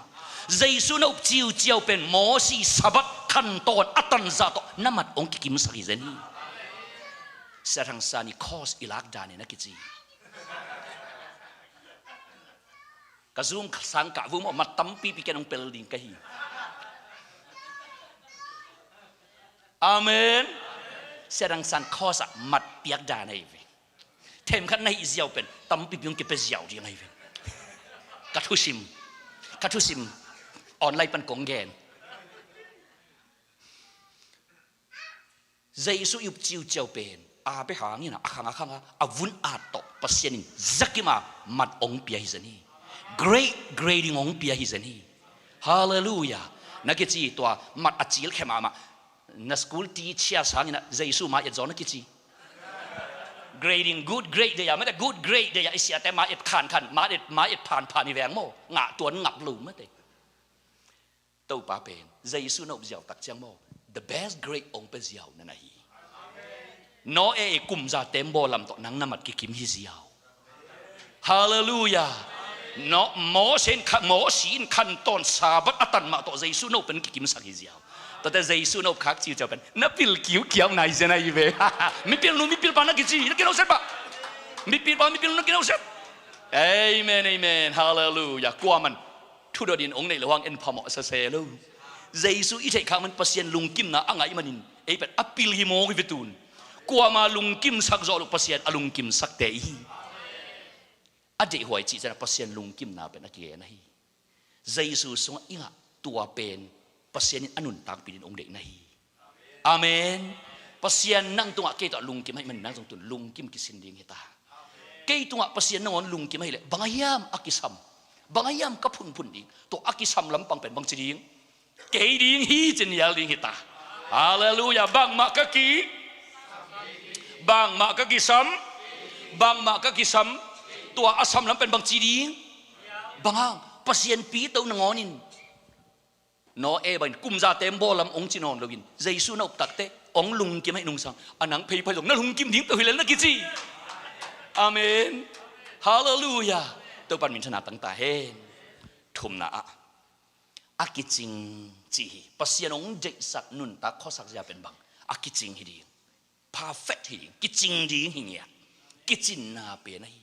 Jesu na up ciuciau pen Mosi Sabbath khantawn a tan zah tawh na mat hong kikimsak hi zen hi. Sia Thang San i course i lak dan in a kici. Ka zum sang kah vum aw, mat tampipi ken hong pel ding ka hi. Amen. Sia Thang San course ah mat piak dan ahi ve. Themkhat na hih ziau pen tampipi hong kipia ziau ding ahi ve. Ka thusim, ka thusim online pan kong gen. Jesu i up ciuciau pen a bia hangin a khang a khang a a vun at tawh Pasian in zakima mat hong pia hi zen hi. Great grading hong pia hi zen hi. Halleluiah. Na kici tua mat a cil khe mahmah. Na school teacher sangin a Jesu ma et zaw na kici. Grading good grade deih a mate, good grade deih a i siate ma et khan khan, ma et, ma et phan phan i veng maw. Ngah tuan ngap lo mate. Topa pen Jesu na up ziau tak ciang maw, the best grade hong pia ziau na na hi. Noah i kumza tembaw lam tawh nang na mat kikim hi ziau. Halleluiah. Noah, Moses in kha-, Moses in khantawn Sabbath a tan mah tawh Jesu na up pen kikimsak hi ziau. Tuate Jesu na up khak ciuciau pen na pil kiukiauna hi zen ahi ve. Mipil nu mipil pa na kici na kinawhsiat pah. Mipil pa mipil nu na kinawhsiat. Amen, amen. Halleluiah. Kuaman thudot in hong neih loh hang en phamawh sese lo. Jesu i theih khak man Pasian lungkimna a ngaih manin ei pen a pil hi mawk hi ve tun. Kuama lungkimsak zawh loh Pasian a lungkimsakte i hi. A deihhuai cih ciangin Pasian lungkimna pen a kigen ahi. Jesu sungah i ngah tua pen Pasian in a nuntakpih dingin hong deih na hi. Amen. Pasian nang tungah kei tawh lungkim ahih manin nang zong tun lungkim kisin ding hi ta. Kei tungah Pasian nangawn lungkim ahih leh bang a hiam a kisam, bang a hiam ka phunphun ding, tua a kisam lampang pen bangci ding, kei ding hi ci-in nial ding hi ta. Halleluiah. Bangmah ka ki, bangmah ka kisam, bangmah ka kisam, tua a sam lam pen bangci ding, bang hang, Pasian pito nangawn in Noah bangin kumza tembaw lam hong ci nawn loin Jesu na up takte hong lungkim ahih nungsang a nang pheiphai zong na lungkim ding peuh hi lel na kici. Amen. Halleluiah. Topan minthanna tang ta hen. Thumna ah a kicing ci hi. Pasian hong deihsak nuntak khuasak zia pen bang a kicing hi ding. Perfect hi ding. Kicing ding hi ngiat. Kicinna pen ahi.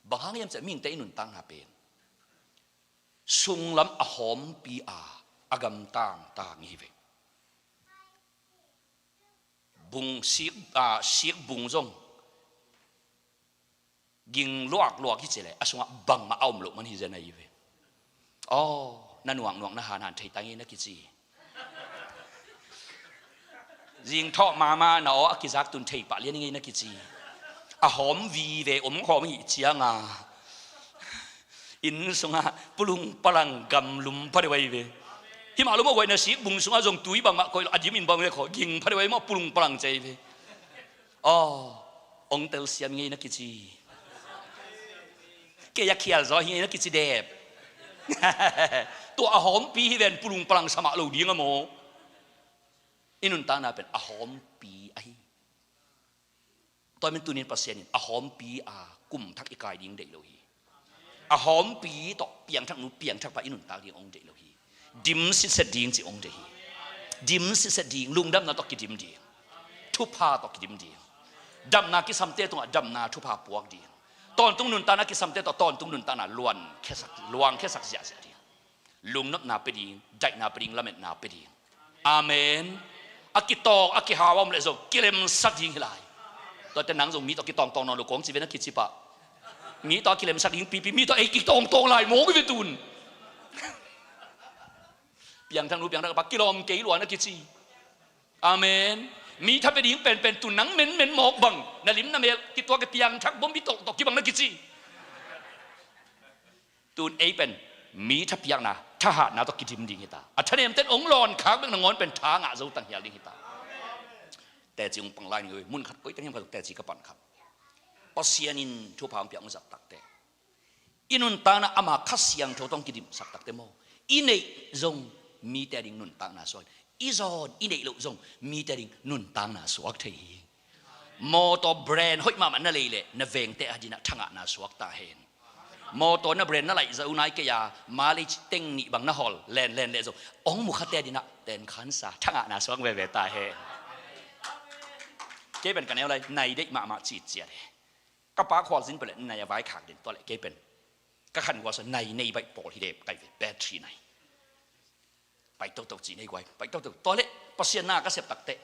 Bang hang hiam cih mihingte i nuntakna pen sunglam a hawmpi a, a gamtang tang hi ve. Bung sik, a, sik bung zong ging luakluak hi ci leh a sungah bangmah a om loh man hi zen ahi ve. Aw, na nuaknuak na hanhan thei tang hi na kici. Zingthawh mama na aw a kizak tun thei pah lian i ngei na kici. A hawm vive, om hawm hih cianga inn sungah pulung palang gamlum pha deuh ahi ve. Himah lo mawh guai na sik bung sungah zong tui bangmah koih lo a dim in bang ve khaw ging pha deuh ahi mawh pulung palang cei ve. Aw, ong telsiam ngei na kici. Kei a khial zaw hi ngei na kici dep. Tua a hawmpi hi ven pulung palang samah lo ding a maw. I nuntakna pen a hawmpi ahi. Tua men tunin Pasian in a hawmpi a kum thak i kai ding deih lo hi. A hawmpi tawh piangthak nu piangthak pa i nuntak ding ong deih lo hi. Dim sitset ding ci ong deih hi. Dim sitset ding, lungdamna tawh kidim ding. Thupha tawh kidim ding. Damna kisamte tungah damna thupha puak ding. Tawntung nuntakna kisamte tawh tawntung nuntakna luang khiasak, luang khiasak ziahziah ding. Lungnopna pia ding, daihna pia ding, lametna pia ding. Amen. A kitawng a kihau a om leh zong kilemsak ding hi lai. Tuate nang zong mi tawh kitawngtawng nawn lo kong ci ve na kici pah. Mi tawh a kilemsak ding pipi, mi tawh ei kitawngtawng lai mawk hi ve tun. Piangthak nu piangthak pa kilawm kei lua na kici. Amen. Mi tha pia ding penpen tun nang menmen mawk bang na lim na mel kituak i piangthak bom bi tawh tawh kibang na kici. Tun ei pen mi thapiakna, thahatna tawh kidim ding hita. A thanemten ong lawn khak bek nangawn pen tha ngah zo tanghial ding hita. Teci ong pang lai ning oi, mun khat koi teng hiam khat teci ka pan khat. Pasian in thupha ong piak ong zat takte, i nuntakna ama Kha Siangtho tawh ong kidimsak takte maw, i neih zong mite a ding nuntakna suak, i zawn i neih loh zong mite a ding nuntakna suak thei hi. Mawtaw brand hoih mahmah na lei leh na vengte a dinah thangahna suak ta hen. Mawtaw na brand na laih zo nai kei a, mileage teng nih bang na hawl lenlen leh zong ong mukhate a dinah tenkhansa thangahna suak veve ta hen. Kei pen ka neu lai nai deih mahmah citciat he. Ka pa khualzin peuh leh nai a vaikhak den tua leh kei pen ka khan guasa nai nei baih pawl hi dep kai ve, battery nai. Pai toto ci nei guai, pai toto. Tua leh Pasian na ka sep takte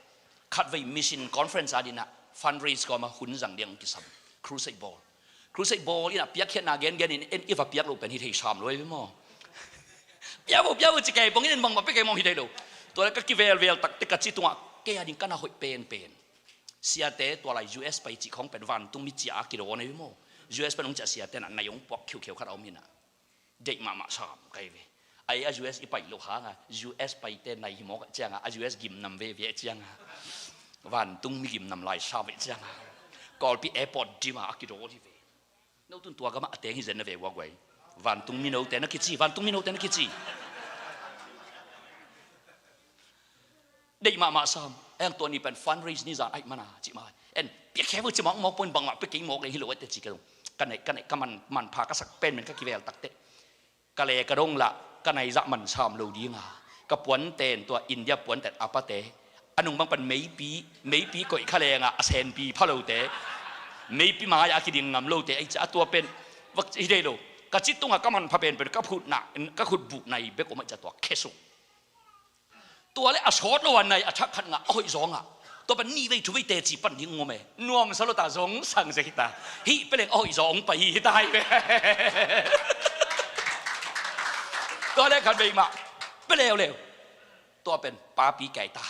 khatvei mission conference a dinah fundraise kawma hun zang diang kisam. Crusade bawl. Crusade bawl inah piakkhiatna gengen in en i va piak lo pen hi thei sam lo ei ve maw. Piak bo, piak bo ci kei pong in en bangmah pia kei mawng hi thei lo. Tua leh ka kivelvel takte ka ci tungah kei a ding ka na hoih penpen siate tua lai U S pai cih khawng pen vantung mi ciah a kidawn ei ve maw. U S pen hong ciah siate nah nai hong puak khiukheu khat a om inah deih mahmah sam kai ve. Ai a U S i pai loh hanga U S paite nai hi mawk ah cianga a U S gimnam veve ah cianga vantung mi gimnam lai sam ah cianga Kawlpi airport dima a kidawl hi ve. No tun tua gamah a teng hi zen na ve uak uai. Vantung minote na kici, vantung minote na kici. Deih mahmah sam. Eng tua ni pen fundraise ni zan aih mana cih mah en piak khe veu ci mawk mawk pawhin bangmah pia kei mawk leng hi lo aih te ci ka zong ka neih ka neih ka man manpha ka sak pen men ka kivel takte ka le ka dong lah ka naizah man sam lo dinga ka puanten tua India puanten a pate a nung bang pan meipi meipi koih kha lenga a senpi pha lote meipi mai-ah a kiding ngam lote aih cia a tua pen vak hi dei lo. Ka ci tunga ka manpha penpen ka phutna ka khutbuh nai bek om aih cia tua khesuk. Tua le a sawt lo a nai a thak khat ngah a hoih zaw ngah. Tua pan nih vei thu vei teci pan ding ngom e nuamsa lo ta zong sang zek hita. Hih peleng a hoih zaw ong pai hi hita hai ve. Tua le khat vei mah pe leuleu. Tua pen papi kai ta.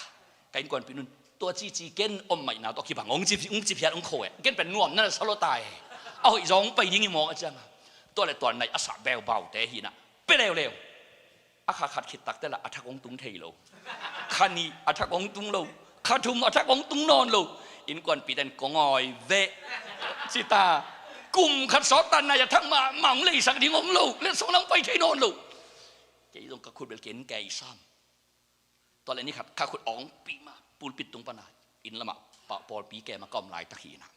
Ka innkuanpih nun tua cici ken om maihna tawh kibang ong ci ong ci phiat ong kho e ken pen nuam na sa lo ta e. A hoih zaw ong pai ding i mawk a cianga. Tua le tua nai a sah beubaute hinah pe leuleu. A kha khat khit takte lah a thak hong tung thei lo. Kha nih a thak hong tung lo. Kha thum a thak hong tung nawn lo. Innkuanpih ten kong awi veh. Cita kum khat sawt tan nai a thak mah mah hong leisak ding om lo. Letsong nang pai thei nawn lo. Kei zong ka khut bel ken kei sam. Tua le ni khat ka khut awngpih mah pulpit tung pana inn lamah pawlpi kema ka om laitak hinah.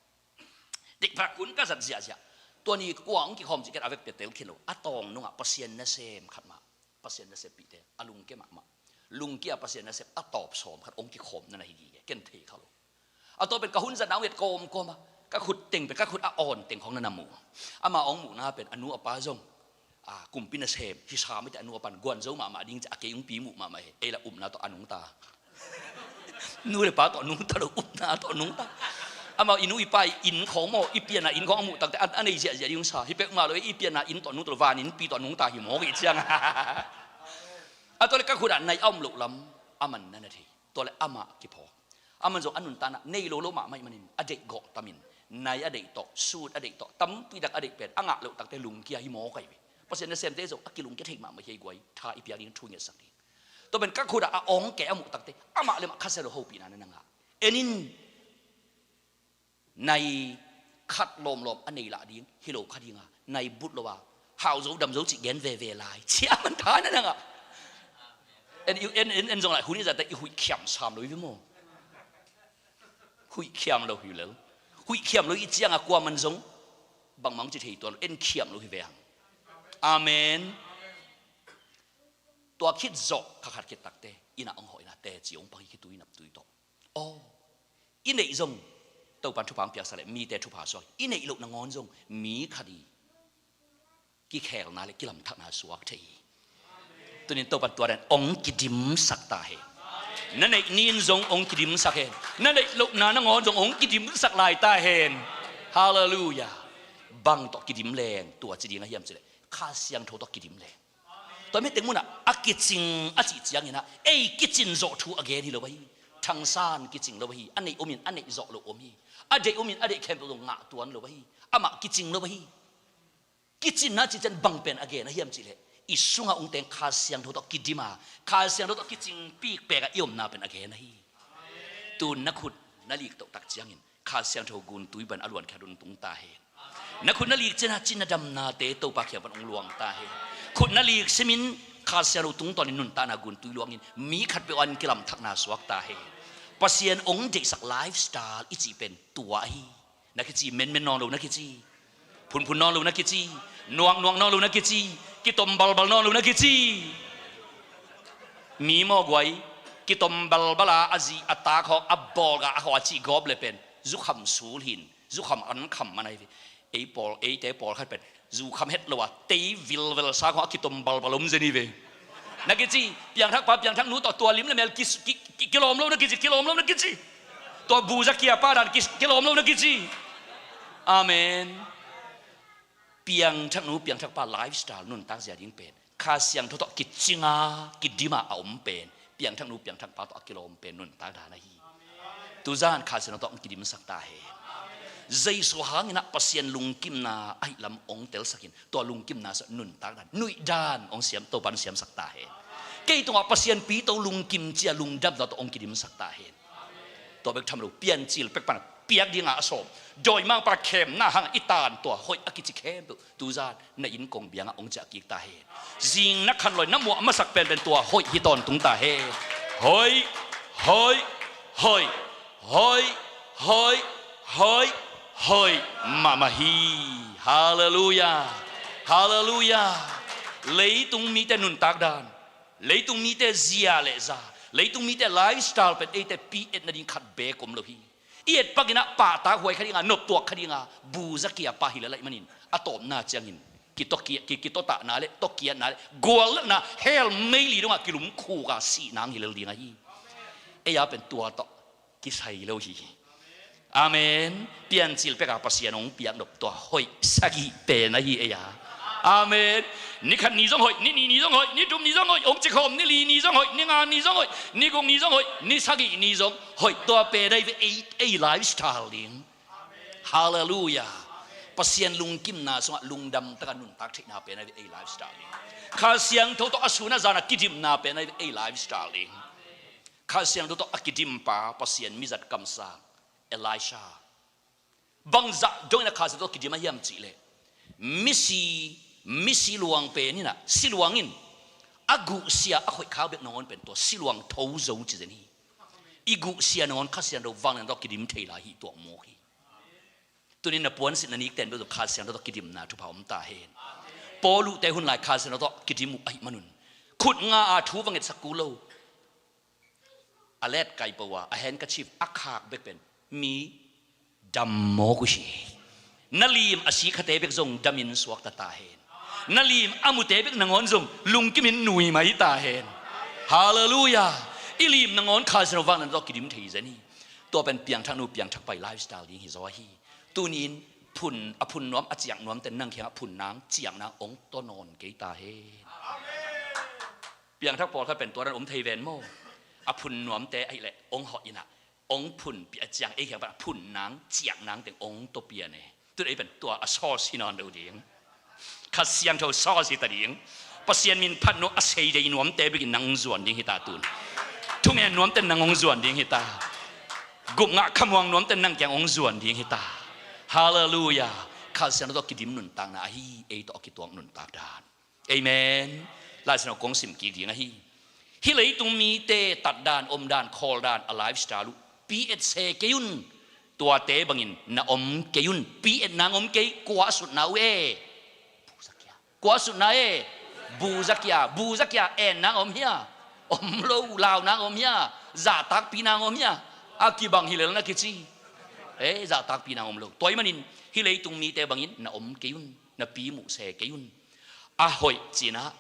Dikphak hun ka zat ziahziah. Tua ni kua hong kikhawm cih ken a vekpia tel khin lo. A tawng nungah Pasian nasem khat mah. Pasian nasem pihte a lungkia mahmah. Lungkia Pasian nasem a tawp sawm khat hong kikhawm nana hi gige ken thei kha lo. A tawpen ka hun zatna hong et kawmkawma ka khut teng pen ka khut a awn teng khawng nana mu. Ama hong muhna pen a nu a pa zong a kumpi nasem hi sam ite a nu a pan guanzo mahmah ding ci a kei hong pi muh mahmah he ei la upna tawh a nungta. Nu le pa tawh nungta lo upna tawh nungta. Amau i nu i pa i inn khawng maw i pianna inn khawng a muh takte a nei ziahziah ding sa hi peuhmah lo i pianna inn tawh nungta lo van innpi tawh nungta hi mawk i cianga. A tua le ka khutah nai a om loh lam a man nana thei tua le amah kiphawk. Aman zong a nuntakna nei lo lo mahmah ahih manin a deih gawh tamin, nai a deih tawh, suit a deih tawh, tampi tak a deih pen a ngah loh takte lungkia hi mawk ahi ve. Pasian nasemte zong a kilungkia thei mahmah hi ei guai, tha i piak ding, thu i ngetsak ding. Tua pen ka khut ah a awngke a muh takte amah le mah Kha Siangtho hopihna na na ngah. En in, nai khat lawmlawm a nei lah ding hi lo kha ding a, nai but lo a, hau zo dam zo cih gen veve lai, ciah man tha na na ngah. En, en, en, en zong lai hun i zate i huih khiam sam lo hi ve maw? Huih khiam lo hi lo. Huih khiam lo i ciang a kuaman zong bangmang ci thei tuan lo, en khiam lo hi ve hang. Amen. Tua khit zawh kha khat khit takte inn ah hong hawh in a teci hong pang hi, khitui naptui tawh. Aw, i neih zong Topan thupha hong piaksak leh mite thupha suak hi. I neih loh nangawn zong mi khat i kikhelna le kilamthakna suak thei hi. Tunin Topan tua dan hong kidimsak ta hen. Na neih ni-in zong hong kidimsak hen. Na neih lohna nangawn zong hong kidimsak lai ta hen. Halleluiah. Bang tawh kidim leng tua ci ding a hiam cih leh Kha Siangtho tawh kidim leng. Tua mi teng munah a kicing a cih ciangin ah ei kicin zawh thu a gen hi lo ahi. Thangsan kicing lo ahi. A neih omin a neih zawh lo om hi. A deih omin a deih khempeuh zong ngah tuan lo ahi. Amah kicing lo ahi. Kicinna cih ciang bang pen a gen a hiam cih leh i sungah ung teng Kha Siangtho tawh kidim a, Kha Siangtho tawh kicing pikpek a i omna pen a gen ahi. Tun na khut na lik toh tak ciangin Kha Siangtho guntui pan a luankhiat hun tung ta hen. Na khut na lik ciangin a cina damnate Topa kiang pan hong luang ta hen. Khut na lik simin Kha Siangtho tungtawnin nuntakna guntui luangin mi khatpeuh an kilamthakna suak ta hen. Pasian hong deihsak lifestyle i cih pen tua ahi. Na kici, menmen nawn lo na kici. Phunphun nawn lo na kici. Nuaknuak nawn lo na kici. Kitom balbal nawn lo na kici. Mi maw guai, kitom balbal a, a zi a tak hawk, a bawlga a hawk a cih gawp le pen zukham sul hin, zukham an kham man ahi ve. Ei pawl, eite pawlkhat pen zukham het lo a tei vilvel sa khawng a kitom balbal om zen hi ve. Na kici, piangthakpa piangthaknu tawh tua lim le mel ki, ki, ki, kilawm lo na kici, kilawm lo na kici. Tua buza kia pa dan ki, kilawm lo na kici. Amen. Piangthaknu piangthakpa lifestyle nuntak zia ding pen Kha Siangtho tawh kicinga, kidima a om pen, piangthaknu piangthakpa tawh a kilawm pen nuntak dan ahi. Tuzan Kha Siangtho tawh hong kidimsak ta hen. Jesu hangin ah Pasian lungkimna ahih lam hong telsakin tua lungkimna sungah nuntak dan, nuih dan hong siam, Topan siamsak ta hen. Kei tungah Pasian pito lungkim cia lungdamna tawh hong kidimsak ta hen. Tua bek tham lo, Piancil pek pana piak dinga a sawm, dawimangpa khemna hanga i tan tua hoih a kici khempeuh tuzan na inn kong biangah hong ciah kik ta hen. Zing na khanlawh na muah masak penpen tua hoih hi tawntung ta hen. Hoih, hoih, hoih, hoih, hoih, hoih, hoih mahmah hi. Halleluiah. Halleluiah. Leitung mite nuntak dan, leitung mite zia le za, leitung mite lifestyle pen eite pi et nading khat beek om lo hi. I et pakin ah pahtak huai kha dinga, noptuak kha dinga, buza kia pa hi lel ahih manin a tawpna ciangin kitawkia, ki, kitawtahna le tawkiatna le gualnatna hell meili dongah kilumkhuka sih nang hi lel ding ahi. Ei a pen tua tawh kisai lo hi. Amen. Piancil peka Pasian hong piak nop tua hoih sagih pen ahi ei a. Amen. Ni khat ni zong hoih, ni nih ni zong hoih, ni thum ni zong hoih, hong cikhawm ni li ni zong hoih, ni nga ni zong hoih, ni guk ni zong hoih, ni sagih ni zong hoih, tua pen ahi ve ei, ei lifestyle ding. Halleluiah. Pasian lungkimna sungah lungdam taka nuntak theihna pen ahi ve ei lifestyle ding. Kha Siangtho tawh a sun a zana kidimna pen ahi ve ei lifestyle ding. Kha Siangtho tawh a kidimpa Pasian mizat kamsang Elisha. Bangzah dongin a Kha Siangtho tawh kidim a hiam cihleh, misi, misi luang pen in ah, si luang in a guhsia a khoih khak bek nangawn pen tua si luang tho zo ci zen hi. I guhsia nangawn Kha Siangtho vanglian tawh kidim thei lai hi tuah mawk hi. Tunin na puansilh na nikten bek zong Kha Siangtho tawh kidimna thupha om ta hen. Paul uhte hun lai Kha Siangtho tawh kidim uh ahih manun khut nga a thu va ngetsak kul lo. A let kai peuh a, a handkerchief a khak bek pen mi dam mawk uh hi. Na lim a sikhate bek zong damin suakta ta hen. Na lim a mute bek nangawn zong lungkimin nui mai ta hen. Halleluiah. I lim nangawn Kha Siangtho vanglian tawh kidim thei zen hi. Tua pen piangthaknu piangthakpa i lifestyle ding hi zaw ahi. Tunin phun, a phun nuam a ciak nuamte nang kiangah phun nang ciak nang hong taw nawn kei ta hen. Piangthak pawlkhat pen tua dan om thei ven maw? A phun nuamte ahih leh hong hawh in ah, Ong phunpih a ciang ei khempeuh a phun nang ciak nang teng ong tawh pian e. Tun ei pen tua a sawsi nawn lo ding. Kha Siangtho sawsi ta ding. Pasian min phat nuam a sei dei nuamte bekin nang ong zuan ding hita tun. Thungen nuamte nang ong zuan ding hita. Gupngah khamuang nuamte nang kiang ong zuan ding hita. Halleluiah. Kha Siangtho tawh kidim nuntakna ahi, ei tawh a kituak nuntak dan. Amen. Lai Siangtho kong sim kik ding ahi. Hih leitung mite tatdan, omdan, khawldan, a lifestyle uh pi-et se kei un. Tuate bangin na om kei un. Pi-et nang om kei, kua a sutna uh e? Kua a sutna e? Buzakia. Buzakia en nang om hia? Om lo. Lau nang om hia? Zahtakpi nang om hia? A kibang hi lel na kici. E, zahtakpi nang om lo. Tua ahih manin hih leitung mite bangin na om kei un. Na pi muh se kei un. A hoih cinah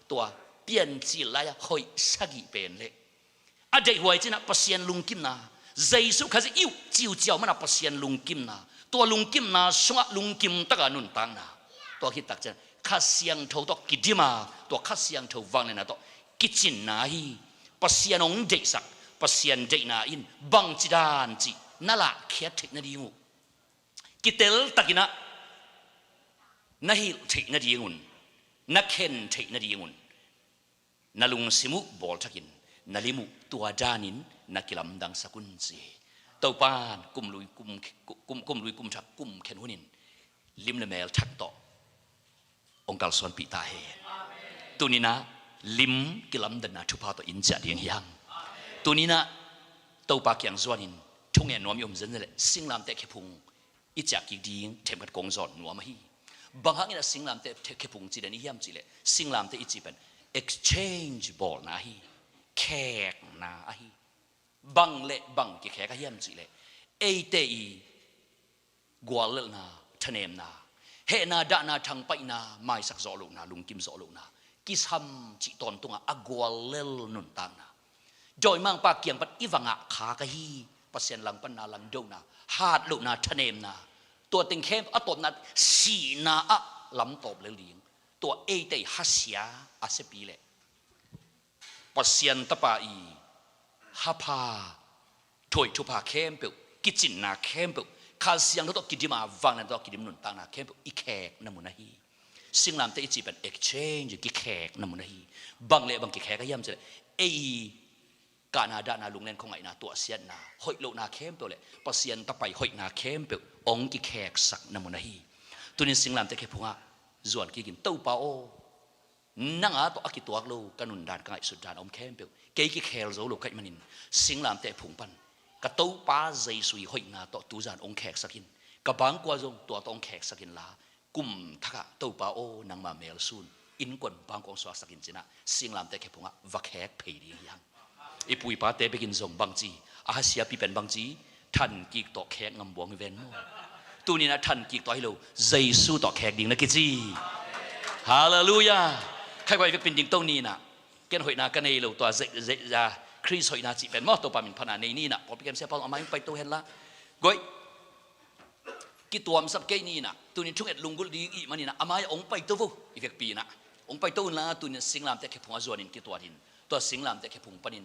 tua piancil lai-a hoih sagih pen le a deihhuai cinah Pasian lungkimna, Jesuh Khazih i uh ciuciau mana Pasian lungkimna, tua lungkimna sungah lungkim taka nuntakna, tua khit tak cian Kha Siangtho tawh kidima, tua Kha Siangtho vangliatna tawh kicinna hi. Pasian hong deihsak, Pasian deihna in bangci dan cih na lahkhiat theih nading uh, kitel takinah na hilh theih nadingun, na khen theih nadingun, na lungsim uh bawlthakin, na lim uh tua danin na kilamdangsak un ci hi. Topan kum lui kum, kum, kum lui kum thak kum khen hunin lim le mel thak tawh hong kalsuanpih ta hen. Tuninah lim kilamdanna thupha tawh in ciah ding hi hang. Tuninah Topa kiang zuanin thungen nuam i om zenzen leh singlamteh khephung i ciah kik ding themkhat kong zawn nuam ahi. Bang hangin a singlamteh khephung ci den i hiam cihleh singlamteh i cih pen exchange bawlna ahi. Khekna ahi. Bang le bang kikhek a hiam cihleh eite i guallelhna, thanemna, hehna, dahna, thangpaihna, maisak zawh lohna, lungkim zawh lohna, kisam cih tawntungah a guallel nuntakna, dawimangpa kiang pan i va ngah khak ahi. Pasian langpanna, langdohna, hatlohna, thanemna, tua teng khem a tawpna sihna ah lamtawp lel ding. Tua eite i hasia a siapi le Pasian tapa i hapha, thuaih thupha khempeuh, kicinna khempeuh, Kha Siangtho tawh kidima, vanglian tawh kidim nuntakna khempeuh i khekna mun ahi. Singlamteh i cih pen exchange, kikhekna mun ahi. Bang le bang kikhek a hiam cihleh ei i kahna dahna, lunglen khuangaihna, tuahsiatna, hoih lohna khempeuh le Pasian tapa i hoihna khempeuh hong kikheksakna mun ahi. Tunin singlamteh khephungah zuan kikin, Topa aw, nang a tawh a kituak lo ka nundan, ka ngaihsutdan a om khempeuh kei kikhel zo lo ka hih manin singlamteh phung pan ka Topa Jesuh i hoihna tawh tuzan hong kheksak in. Ka bangkua zong tua tawh hong kheksak inla, kum thakah Topa aw nangma melsun, innkuan bangkua hong suaksak in cinah singlamteh khephungah va khek phei ding hi hang. I pu i pate bekin zong bangci a hasiapi pen bangci, thankik tawh khek ngam buang hi ven maw? Tuninah thankik tawh hi lo, Jesuh tawh khek ding na kici. Halleluiah. Khaikhuai vekpin dingto ninah, ken hoihna ka nei lo, tua ze, ze, za, Khrist hoihna cih pen maw, Topa min phatna nei ninah, pawlpi kemsia pau a mai hong paito henla, goih, kituamsap kei ninah, tunin thunget lunggulh ding ih maninah a mai-ah hong paito vo. I vekpi inah hong paito unla, tunin singlamteh khephung a zuanin kituatin, tua singlamteh khephung panin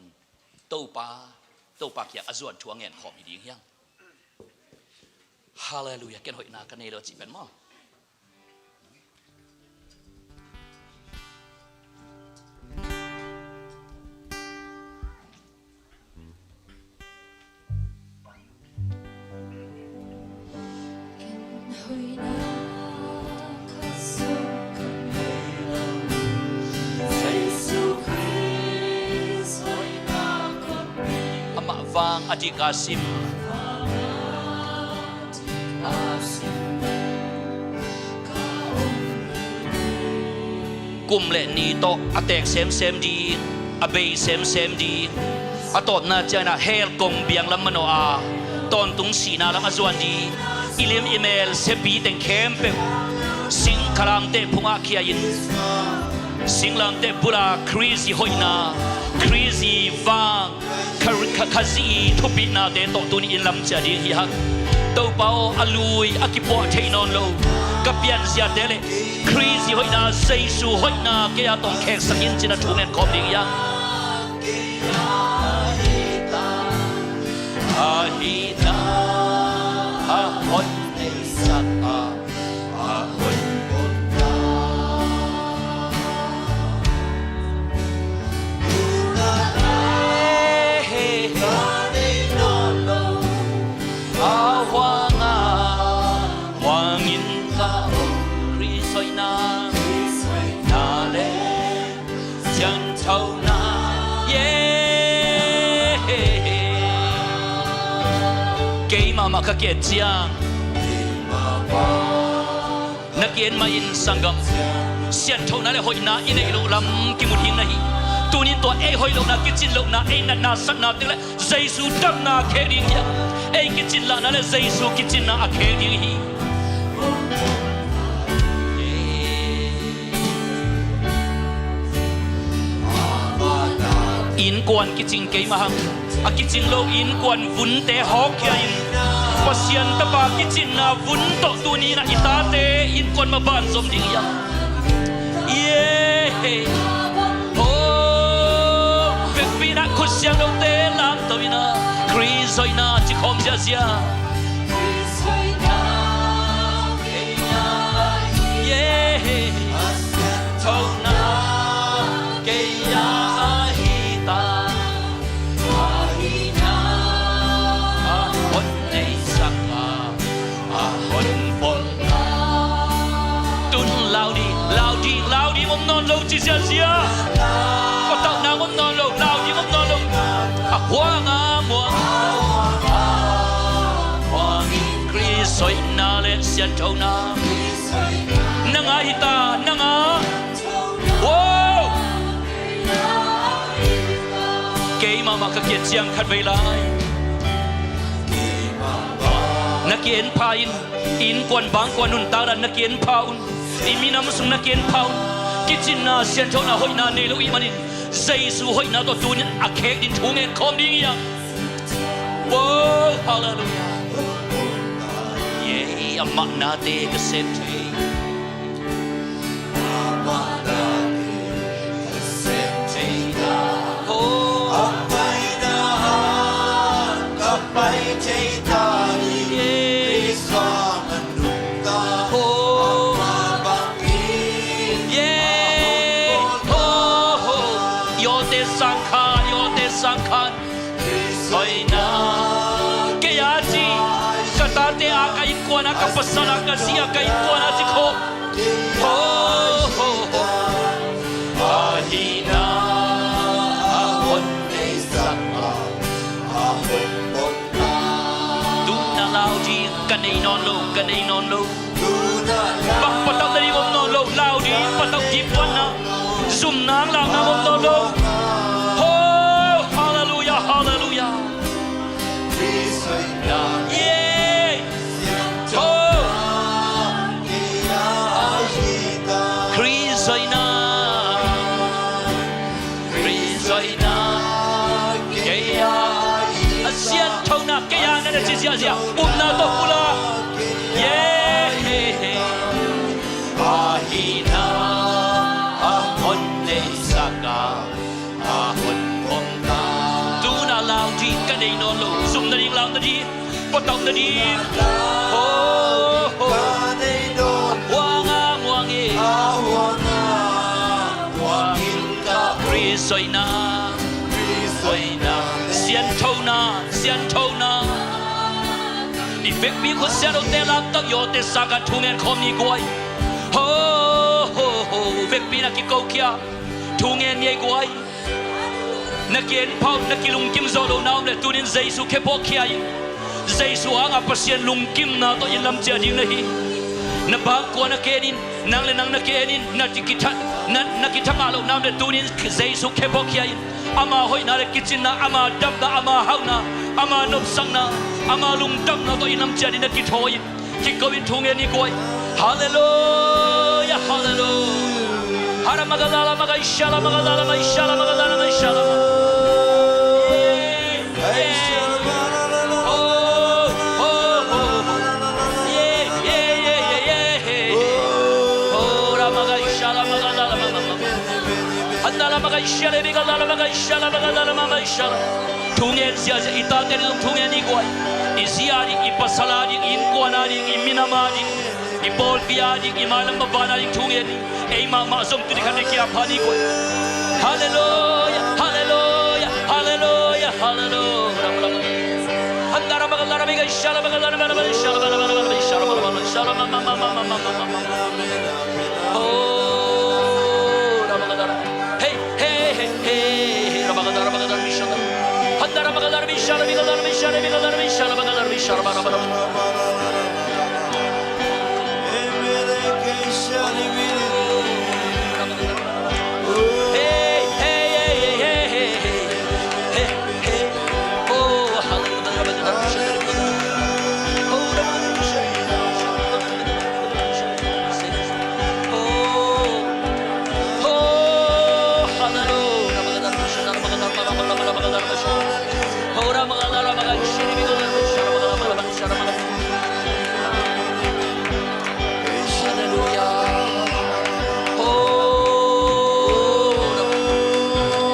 Topa, Topa kiang a zuan thu a ngen khawm hi ding hiang. Halleluiah. Ken hoihna ka nei lo cih pen maw? Amah vang a dik a sim. Kum le ni tawh a teek semsem ding, a bei semsem ding, a tawpna ciangin ah hell kong biang lam manawh a, tawntung sihna lam a zuan ding, i lim i mel siapi teng khempeuh singlamteh phungah khia-in, singlamteh bula Khrist i hoihna, Khrist i vang, Kha, Kha, Khazih i thupihnate tawh tuni in lam ciah ding hi hang. Topa aw, a lui a kipuah thei nawn lo ka pianziate le Khrist i hoihna, Jesu hoihna kei a tawh kheksak in cin a thu ngen khawm ding hi hang. Ahihna a hon neisak a, a hon pom na. Tuna le ka nei nawn lo, a huang a, huang in ka om. Khrih hoihna, Khrih hoihna le sianthona. Yeah. Kei mahmah ka ki-et ciang, na ki-et mah in sanggam, sianthona le hoihna i neih loh lam kimu ding na hi. Tunin tua ei hoih lohna, kicin lohna, ei natna satna teng le Jesu damna a khek ding hi a, ei kicin lahna le Jesu kicinna a khek ding hi. Innkuan kicing kei mah hang, a kicing lo innkuan vunte hawkkhia in, Pasian Tapa kicinna vun tawh tuni-in ah i tate innkuan maban zom ding hi a. Yeah. Oh, vekpi-in ah khut siangthote lamto in ah, Khrih hoihna ci khawm ziahziah. Yeah. Sianthona kei a ahi ta. Ahihna a hon neisak a, a hon pom na. Tun lau ding, lau ding, lau ding om nawn lo ci ziahziah. Patauhna om nawn lo, lau ding om nawn lo. A huang a muang, Khrih hoihna le sianthona. Nang a hi ta, nang a. Wow! Kei mahmah ka ki-et ciang khatvei lai, na ki-en pha in. Innkuan bangkuan nuntak dan na ki-en pha un. I minam sung na ki-en pha un. Kicinna, sianthona, hoihna nei lo i hih manin, Jesu hoihna tawh tunin a khek ding thu ngen khawm ding hi a. Wow, hallelujah. Yeah, amah nate ka sem thei. Yawte sangkhan, yawte sangkhan. Hoihna kei a ci, ka tate a, ka innkuan a, ka pasal a, ka zi a, ka innkuan a ci khawm. Oh, oh, oh. Ahihna a hon neisak a, a hon pom na. Tuna lau ding, ka nei nawn lo, ka nei nawn lo. Bang patauh na ding om nawn lo, lau ding, patauh ding puanna, zumna, launa om nawn lo. Oh, hallelujah, hallelujah. Yeah. Oh. Khrih hoihna, Khrih hoihna kei a, a sianthona kei a, na na ci ziahziah, upna tawh pulak. Yeah. Ahihna a hon neisak a, a hon pom na. Tuna lau ding, ka nei nawn lo, zumna ding, launa ding, patauhna ding. Oh, oh. Huang a muang e. Khrih hoihna, Khrih hoihna, sianthona, sianthona. I vekpi khut siangthote lamto, yawte sangkhan thu ngen khawm ni guai. Ho, ho, ho, vekpi-in a kikokhia thu ngen ni ei guai. Na ki-en pha un, na kilungkim zawh lohna om leh tunin Jesu khe phawkkhia in. Jesu hanga Pasian lungkimna tawh inn lam ciah ding na hi. Na bangkuan na ki-en in, nang le nang na ki-en in, na ki-, kitha-, na, na kitha ngah lohna om leh tunin Jesu khe phawkkhia in. Ama hoihna le kicinna, ama damna, ama hauhna, ama nopsakna, ama lungdamna tawh inn lam ciah ding na kithawi in. Kiko in thu ngen ni guai. Hallelujah, hallelujah. Hara magalala magaishala magalala maishala magalala maishala. Yeah, yeah. Oh, oh, oh, oh. Yeah, yeah, yeah, yeah, yeah. Oh, ra magaishala magalala magalala. Thu ngen ziahziah, i tate ding zong thu ngen ni guai. I zi a ding, i pasal a ding, i innkuan a ding, i minam a ding, i pawlpi a ding, i mailam maban a ding thu ngen ni. Ei mahmah zong tu ni khat ni kia pha ni guai. Halleluia, halleluia, halleluia, halleluia. Hallelujah. Oh,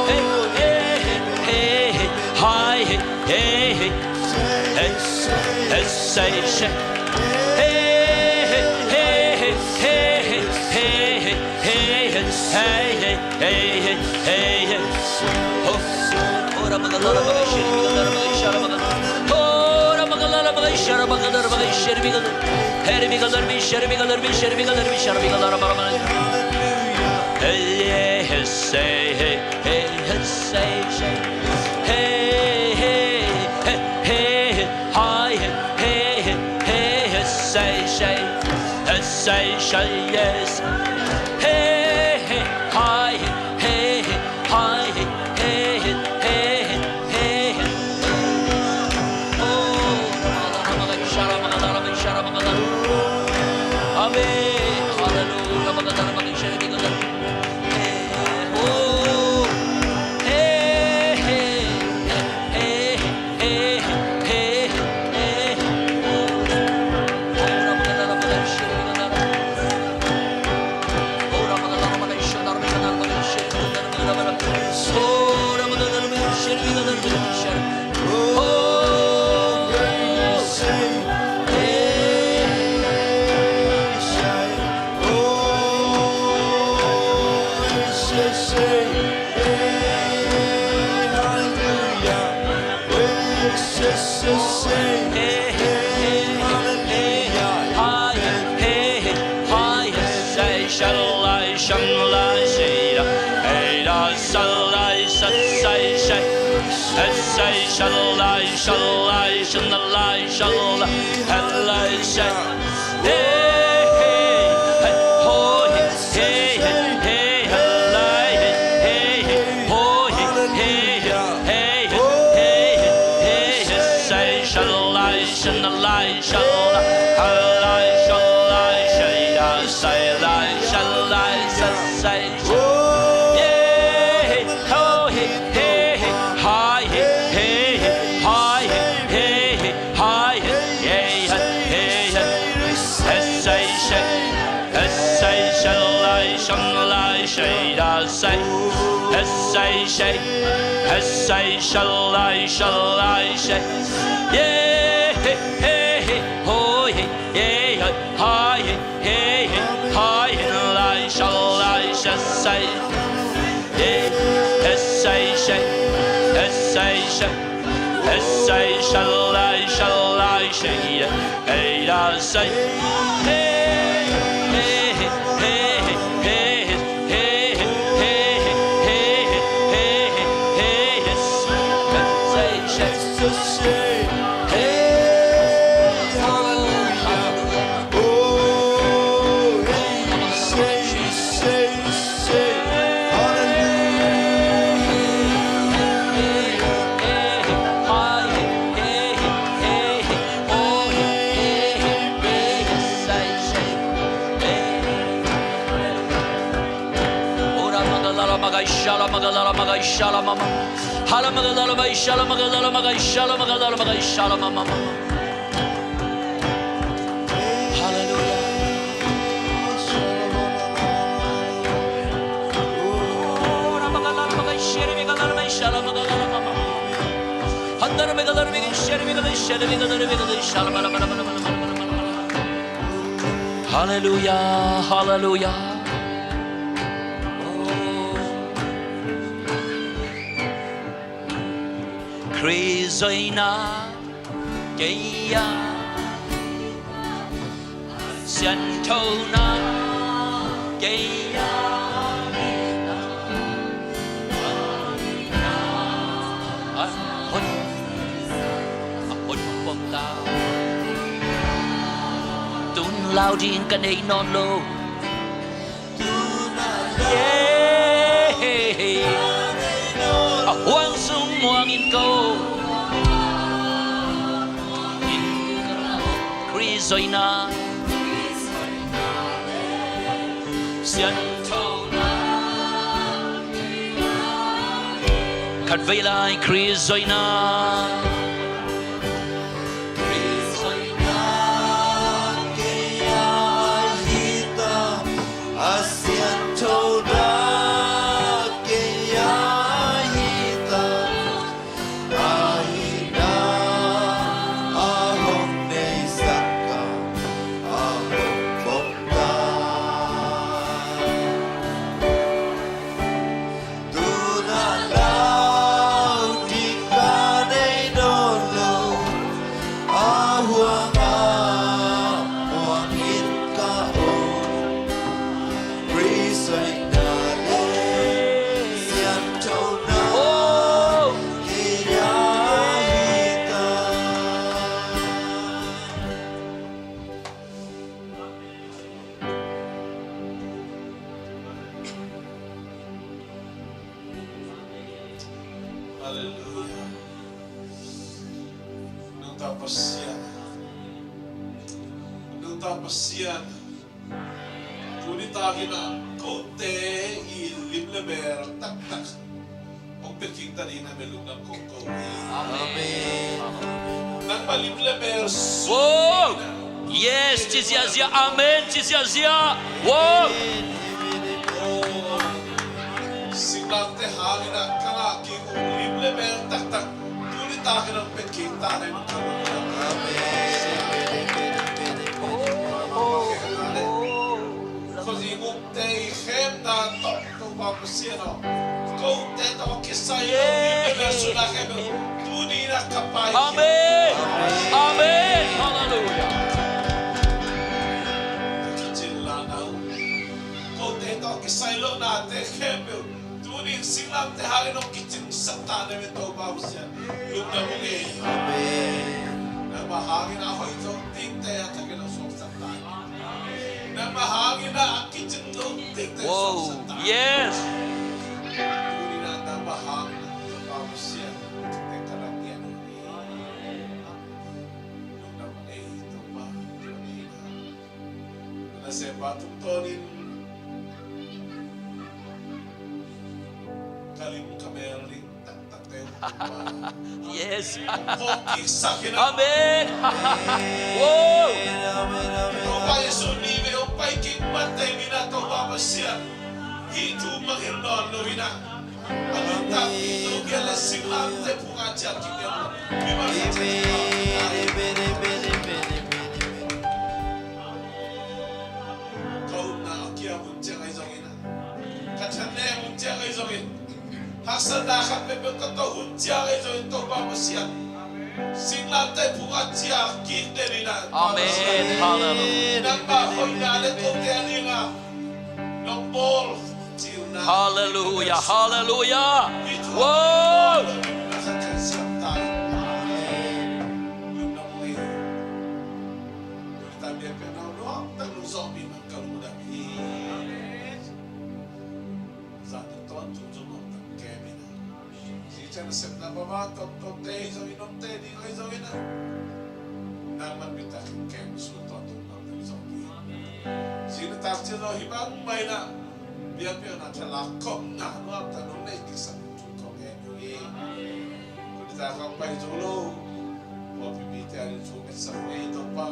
hey, hey, hey, hey, hi, hey, hey, hey, hey, say, say, hey, hey, hey, hey, hey, hey, hey, hey, hey, hey, hey, hey, hey, hey, hey, hey. Oh. Hey, hey, hey, say, hey, hey, hey, say, say. Hey, hey, hey, hey, hi, hey, hey, hey, hey, hey, say, say. Hey, say, say, yes. Hey, hey, hi, hey, hey, hi, hey, hey, hey, hey, hey, hey. Oh, amen. Hallelujah. Hallelujah. Halleluia, halleluia. Khrih zawhna kei a sianthona kei a, a hun, a hun pom ta. Tun lau ding ka nei nawn lo. Yeah. A huang sung muang in ko. Khrih zawhna sianthona. Khat vei lai, Khrih zawhna. Khrih zawhna kei a hi ta, a sianthona kei a hi ta. Ahi na, a hong neisak a, a hong pom ta. Tun a lau ding ka nei nawn lo, a huang a muang in ka om. Khrih zawhna le sianthona kei a hi ta. Halleluia. Nangta Pasian, nangta Pasian. Tuni takin ah kote i lim le mel taktak hong pia kik ta ding na, bel lungdam kong ko hi. Amen. Nangmah lim le mel sung. Wow. Yes, ci ziahziah. Amen, ci ziahziah. Wow. Singlamteh hangin ah ka ngah kik uh lim le mel taktak tuni takin hong pia kik ta na, i mah ka lungdam. Amen. Khuazing umte i khemna tawh Topa Pasian aw, kote tawh kisai lo, i bia suna khempeuh tuni in ah ka pai hi. Amen. Amen. Halleluia. Ka kicin lana uh, kote tawh kisai lohnate khempeuh tuni in singlamteh hangin hong kicin sak ta na, i Topa Pasian, lungdam ung ei. Amen. Nangmah hangin a hoih zo dingte a thakin hong suaksak ta. Nangmah hangin a kicin zo dingte suaksak ta. Yes. Tuni in ah nangmah hangin a Topa Pasian, te ka lak ngiat uh hi. Lungdam ei Topa. Tuni in ah na nasem pa tungtawnin ka lim ka mel ding taktakte uh, yes, hong kiksak in ah. Amen. Wow. Topa Jesu, ni vei hong pai kik man teng in ah Topa Pasian, hih thu mangngilh nawn lo in ah, a nuntakpih zo kei leh singlamteh phungah ciah kik ding. Ka upna a kiam hun ciang ahi zongin ah, ka thanem hun ciang ahi zongin, haksatna khat peuhpeuh ka tawh hun ciang ahi zongin, Topa Pasian, singlamteh phungah ciah kik den in ah. Amen. Halleluia. Nangmah hoihna le kote a dingah nong bawl cihna. Halleluia. Halleluia. Wow. Lungdam ung ei. Lungdam ung ei. Tuni in ah biakpiakna nuam tak nong zawhpih man ka lungdam hi. Zan tawntung zong nuam tak kem in ah, zing ciang nasepna mama tomtomte ahi zongin, omte ding ahi zongin ah, nangman bitak in kem, sun tawntung nuam tak zawhpih. Zing nitak ciang zong hih bangmah in ah biakpiakna tha lakkopna nuam tak nong neih kiksak thu kong en hi. Tuni tak hong pai zo lo pawlpi mite ading thu ngetsak ei Topa.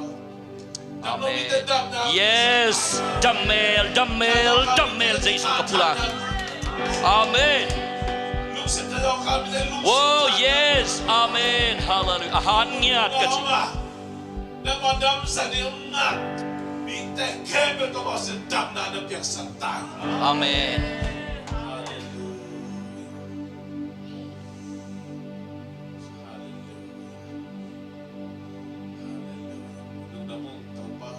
Amen. Yes. Dammel, dammel, dammel Jesu ka pulak. Amen. Lungsim Oh yes. Amen. Halleluiah. A han ngiat ka ci. Nangmah damsak ding om ngat. Mite khempeuh tawh mawhsiat damna na piaksak ta hi. Amen. Halleluiah. Halleluiah. Halleluiah. Lungdam ung Topa.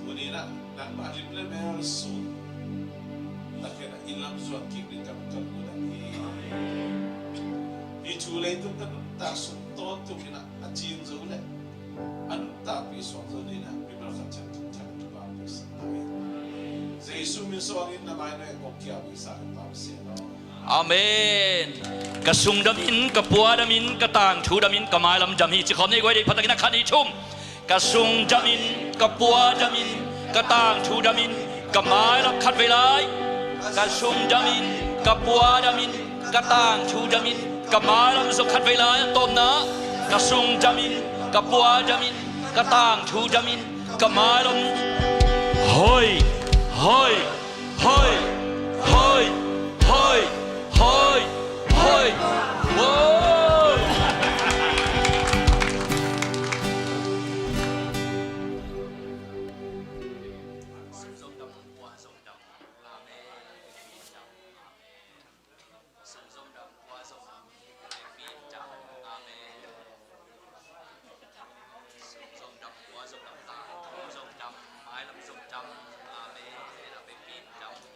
Tuni-in ah nangmah lim le mel sung takin ah i lam zuan kik ding kan, kan mudah hi. Hih thu leitung ka nuntak sung tawntung in ah a cing zo leh a nuntakpih suak zo ding in ah mimal khat ciat thangthang in Topa hong piaksak ta in. Jesuh min suangin na mai nuai kong kiau i sa in Topa hong sia law. Amen. Ka sung dam in, ka pua dam in, ka tangthu dam in, ka mailam dam hi. Ci khawm ni, guai dei, pha takin a khat, nih, thum. Ka sung dam in, ka pua dam in, ka tangthu dam in, ka mailam, khatvei lai. Ka sung dam in, ka pua dam in, ka tangthu dam in, ka mailam zong, khatvei lai. A tawpna. Ka sung dam in, ka pua dam in, ka tangthu dam in, ka mailam. Hoi, hoi, hoi.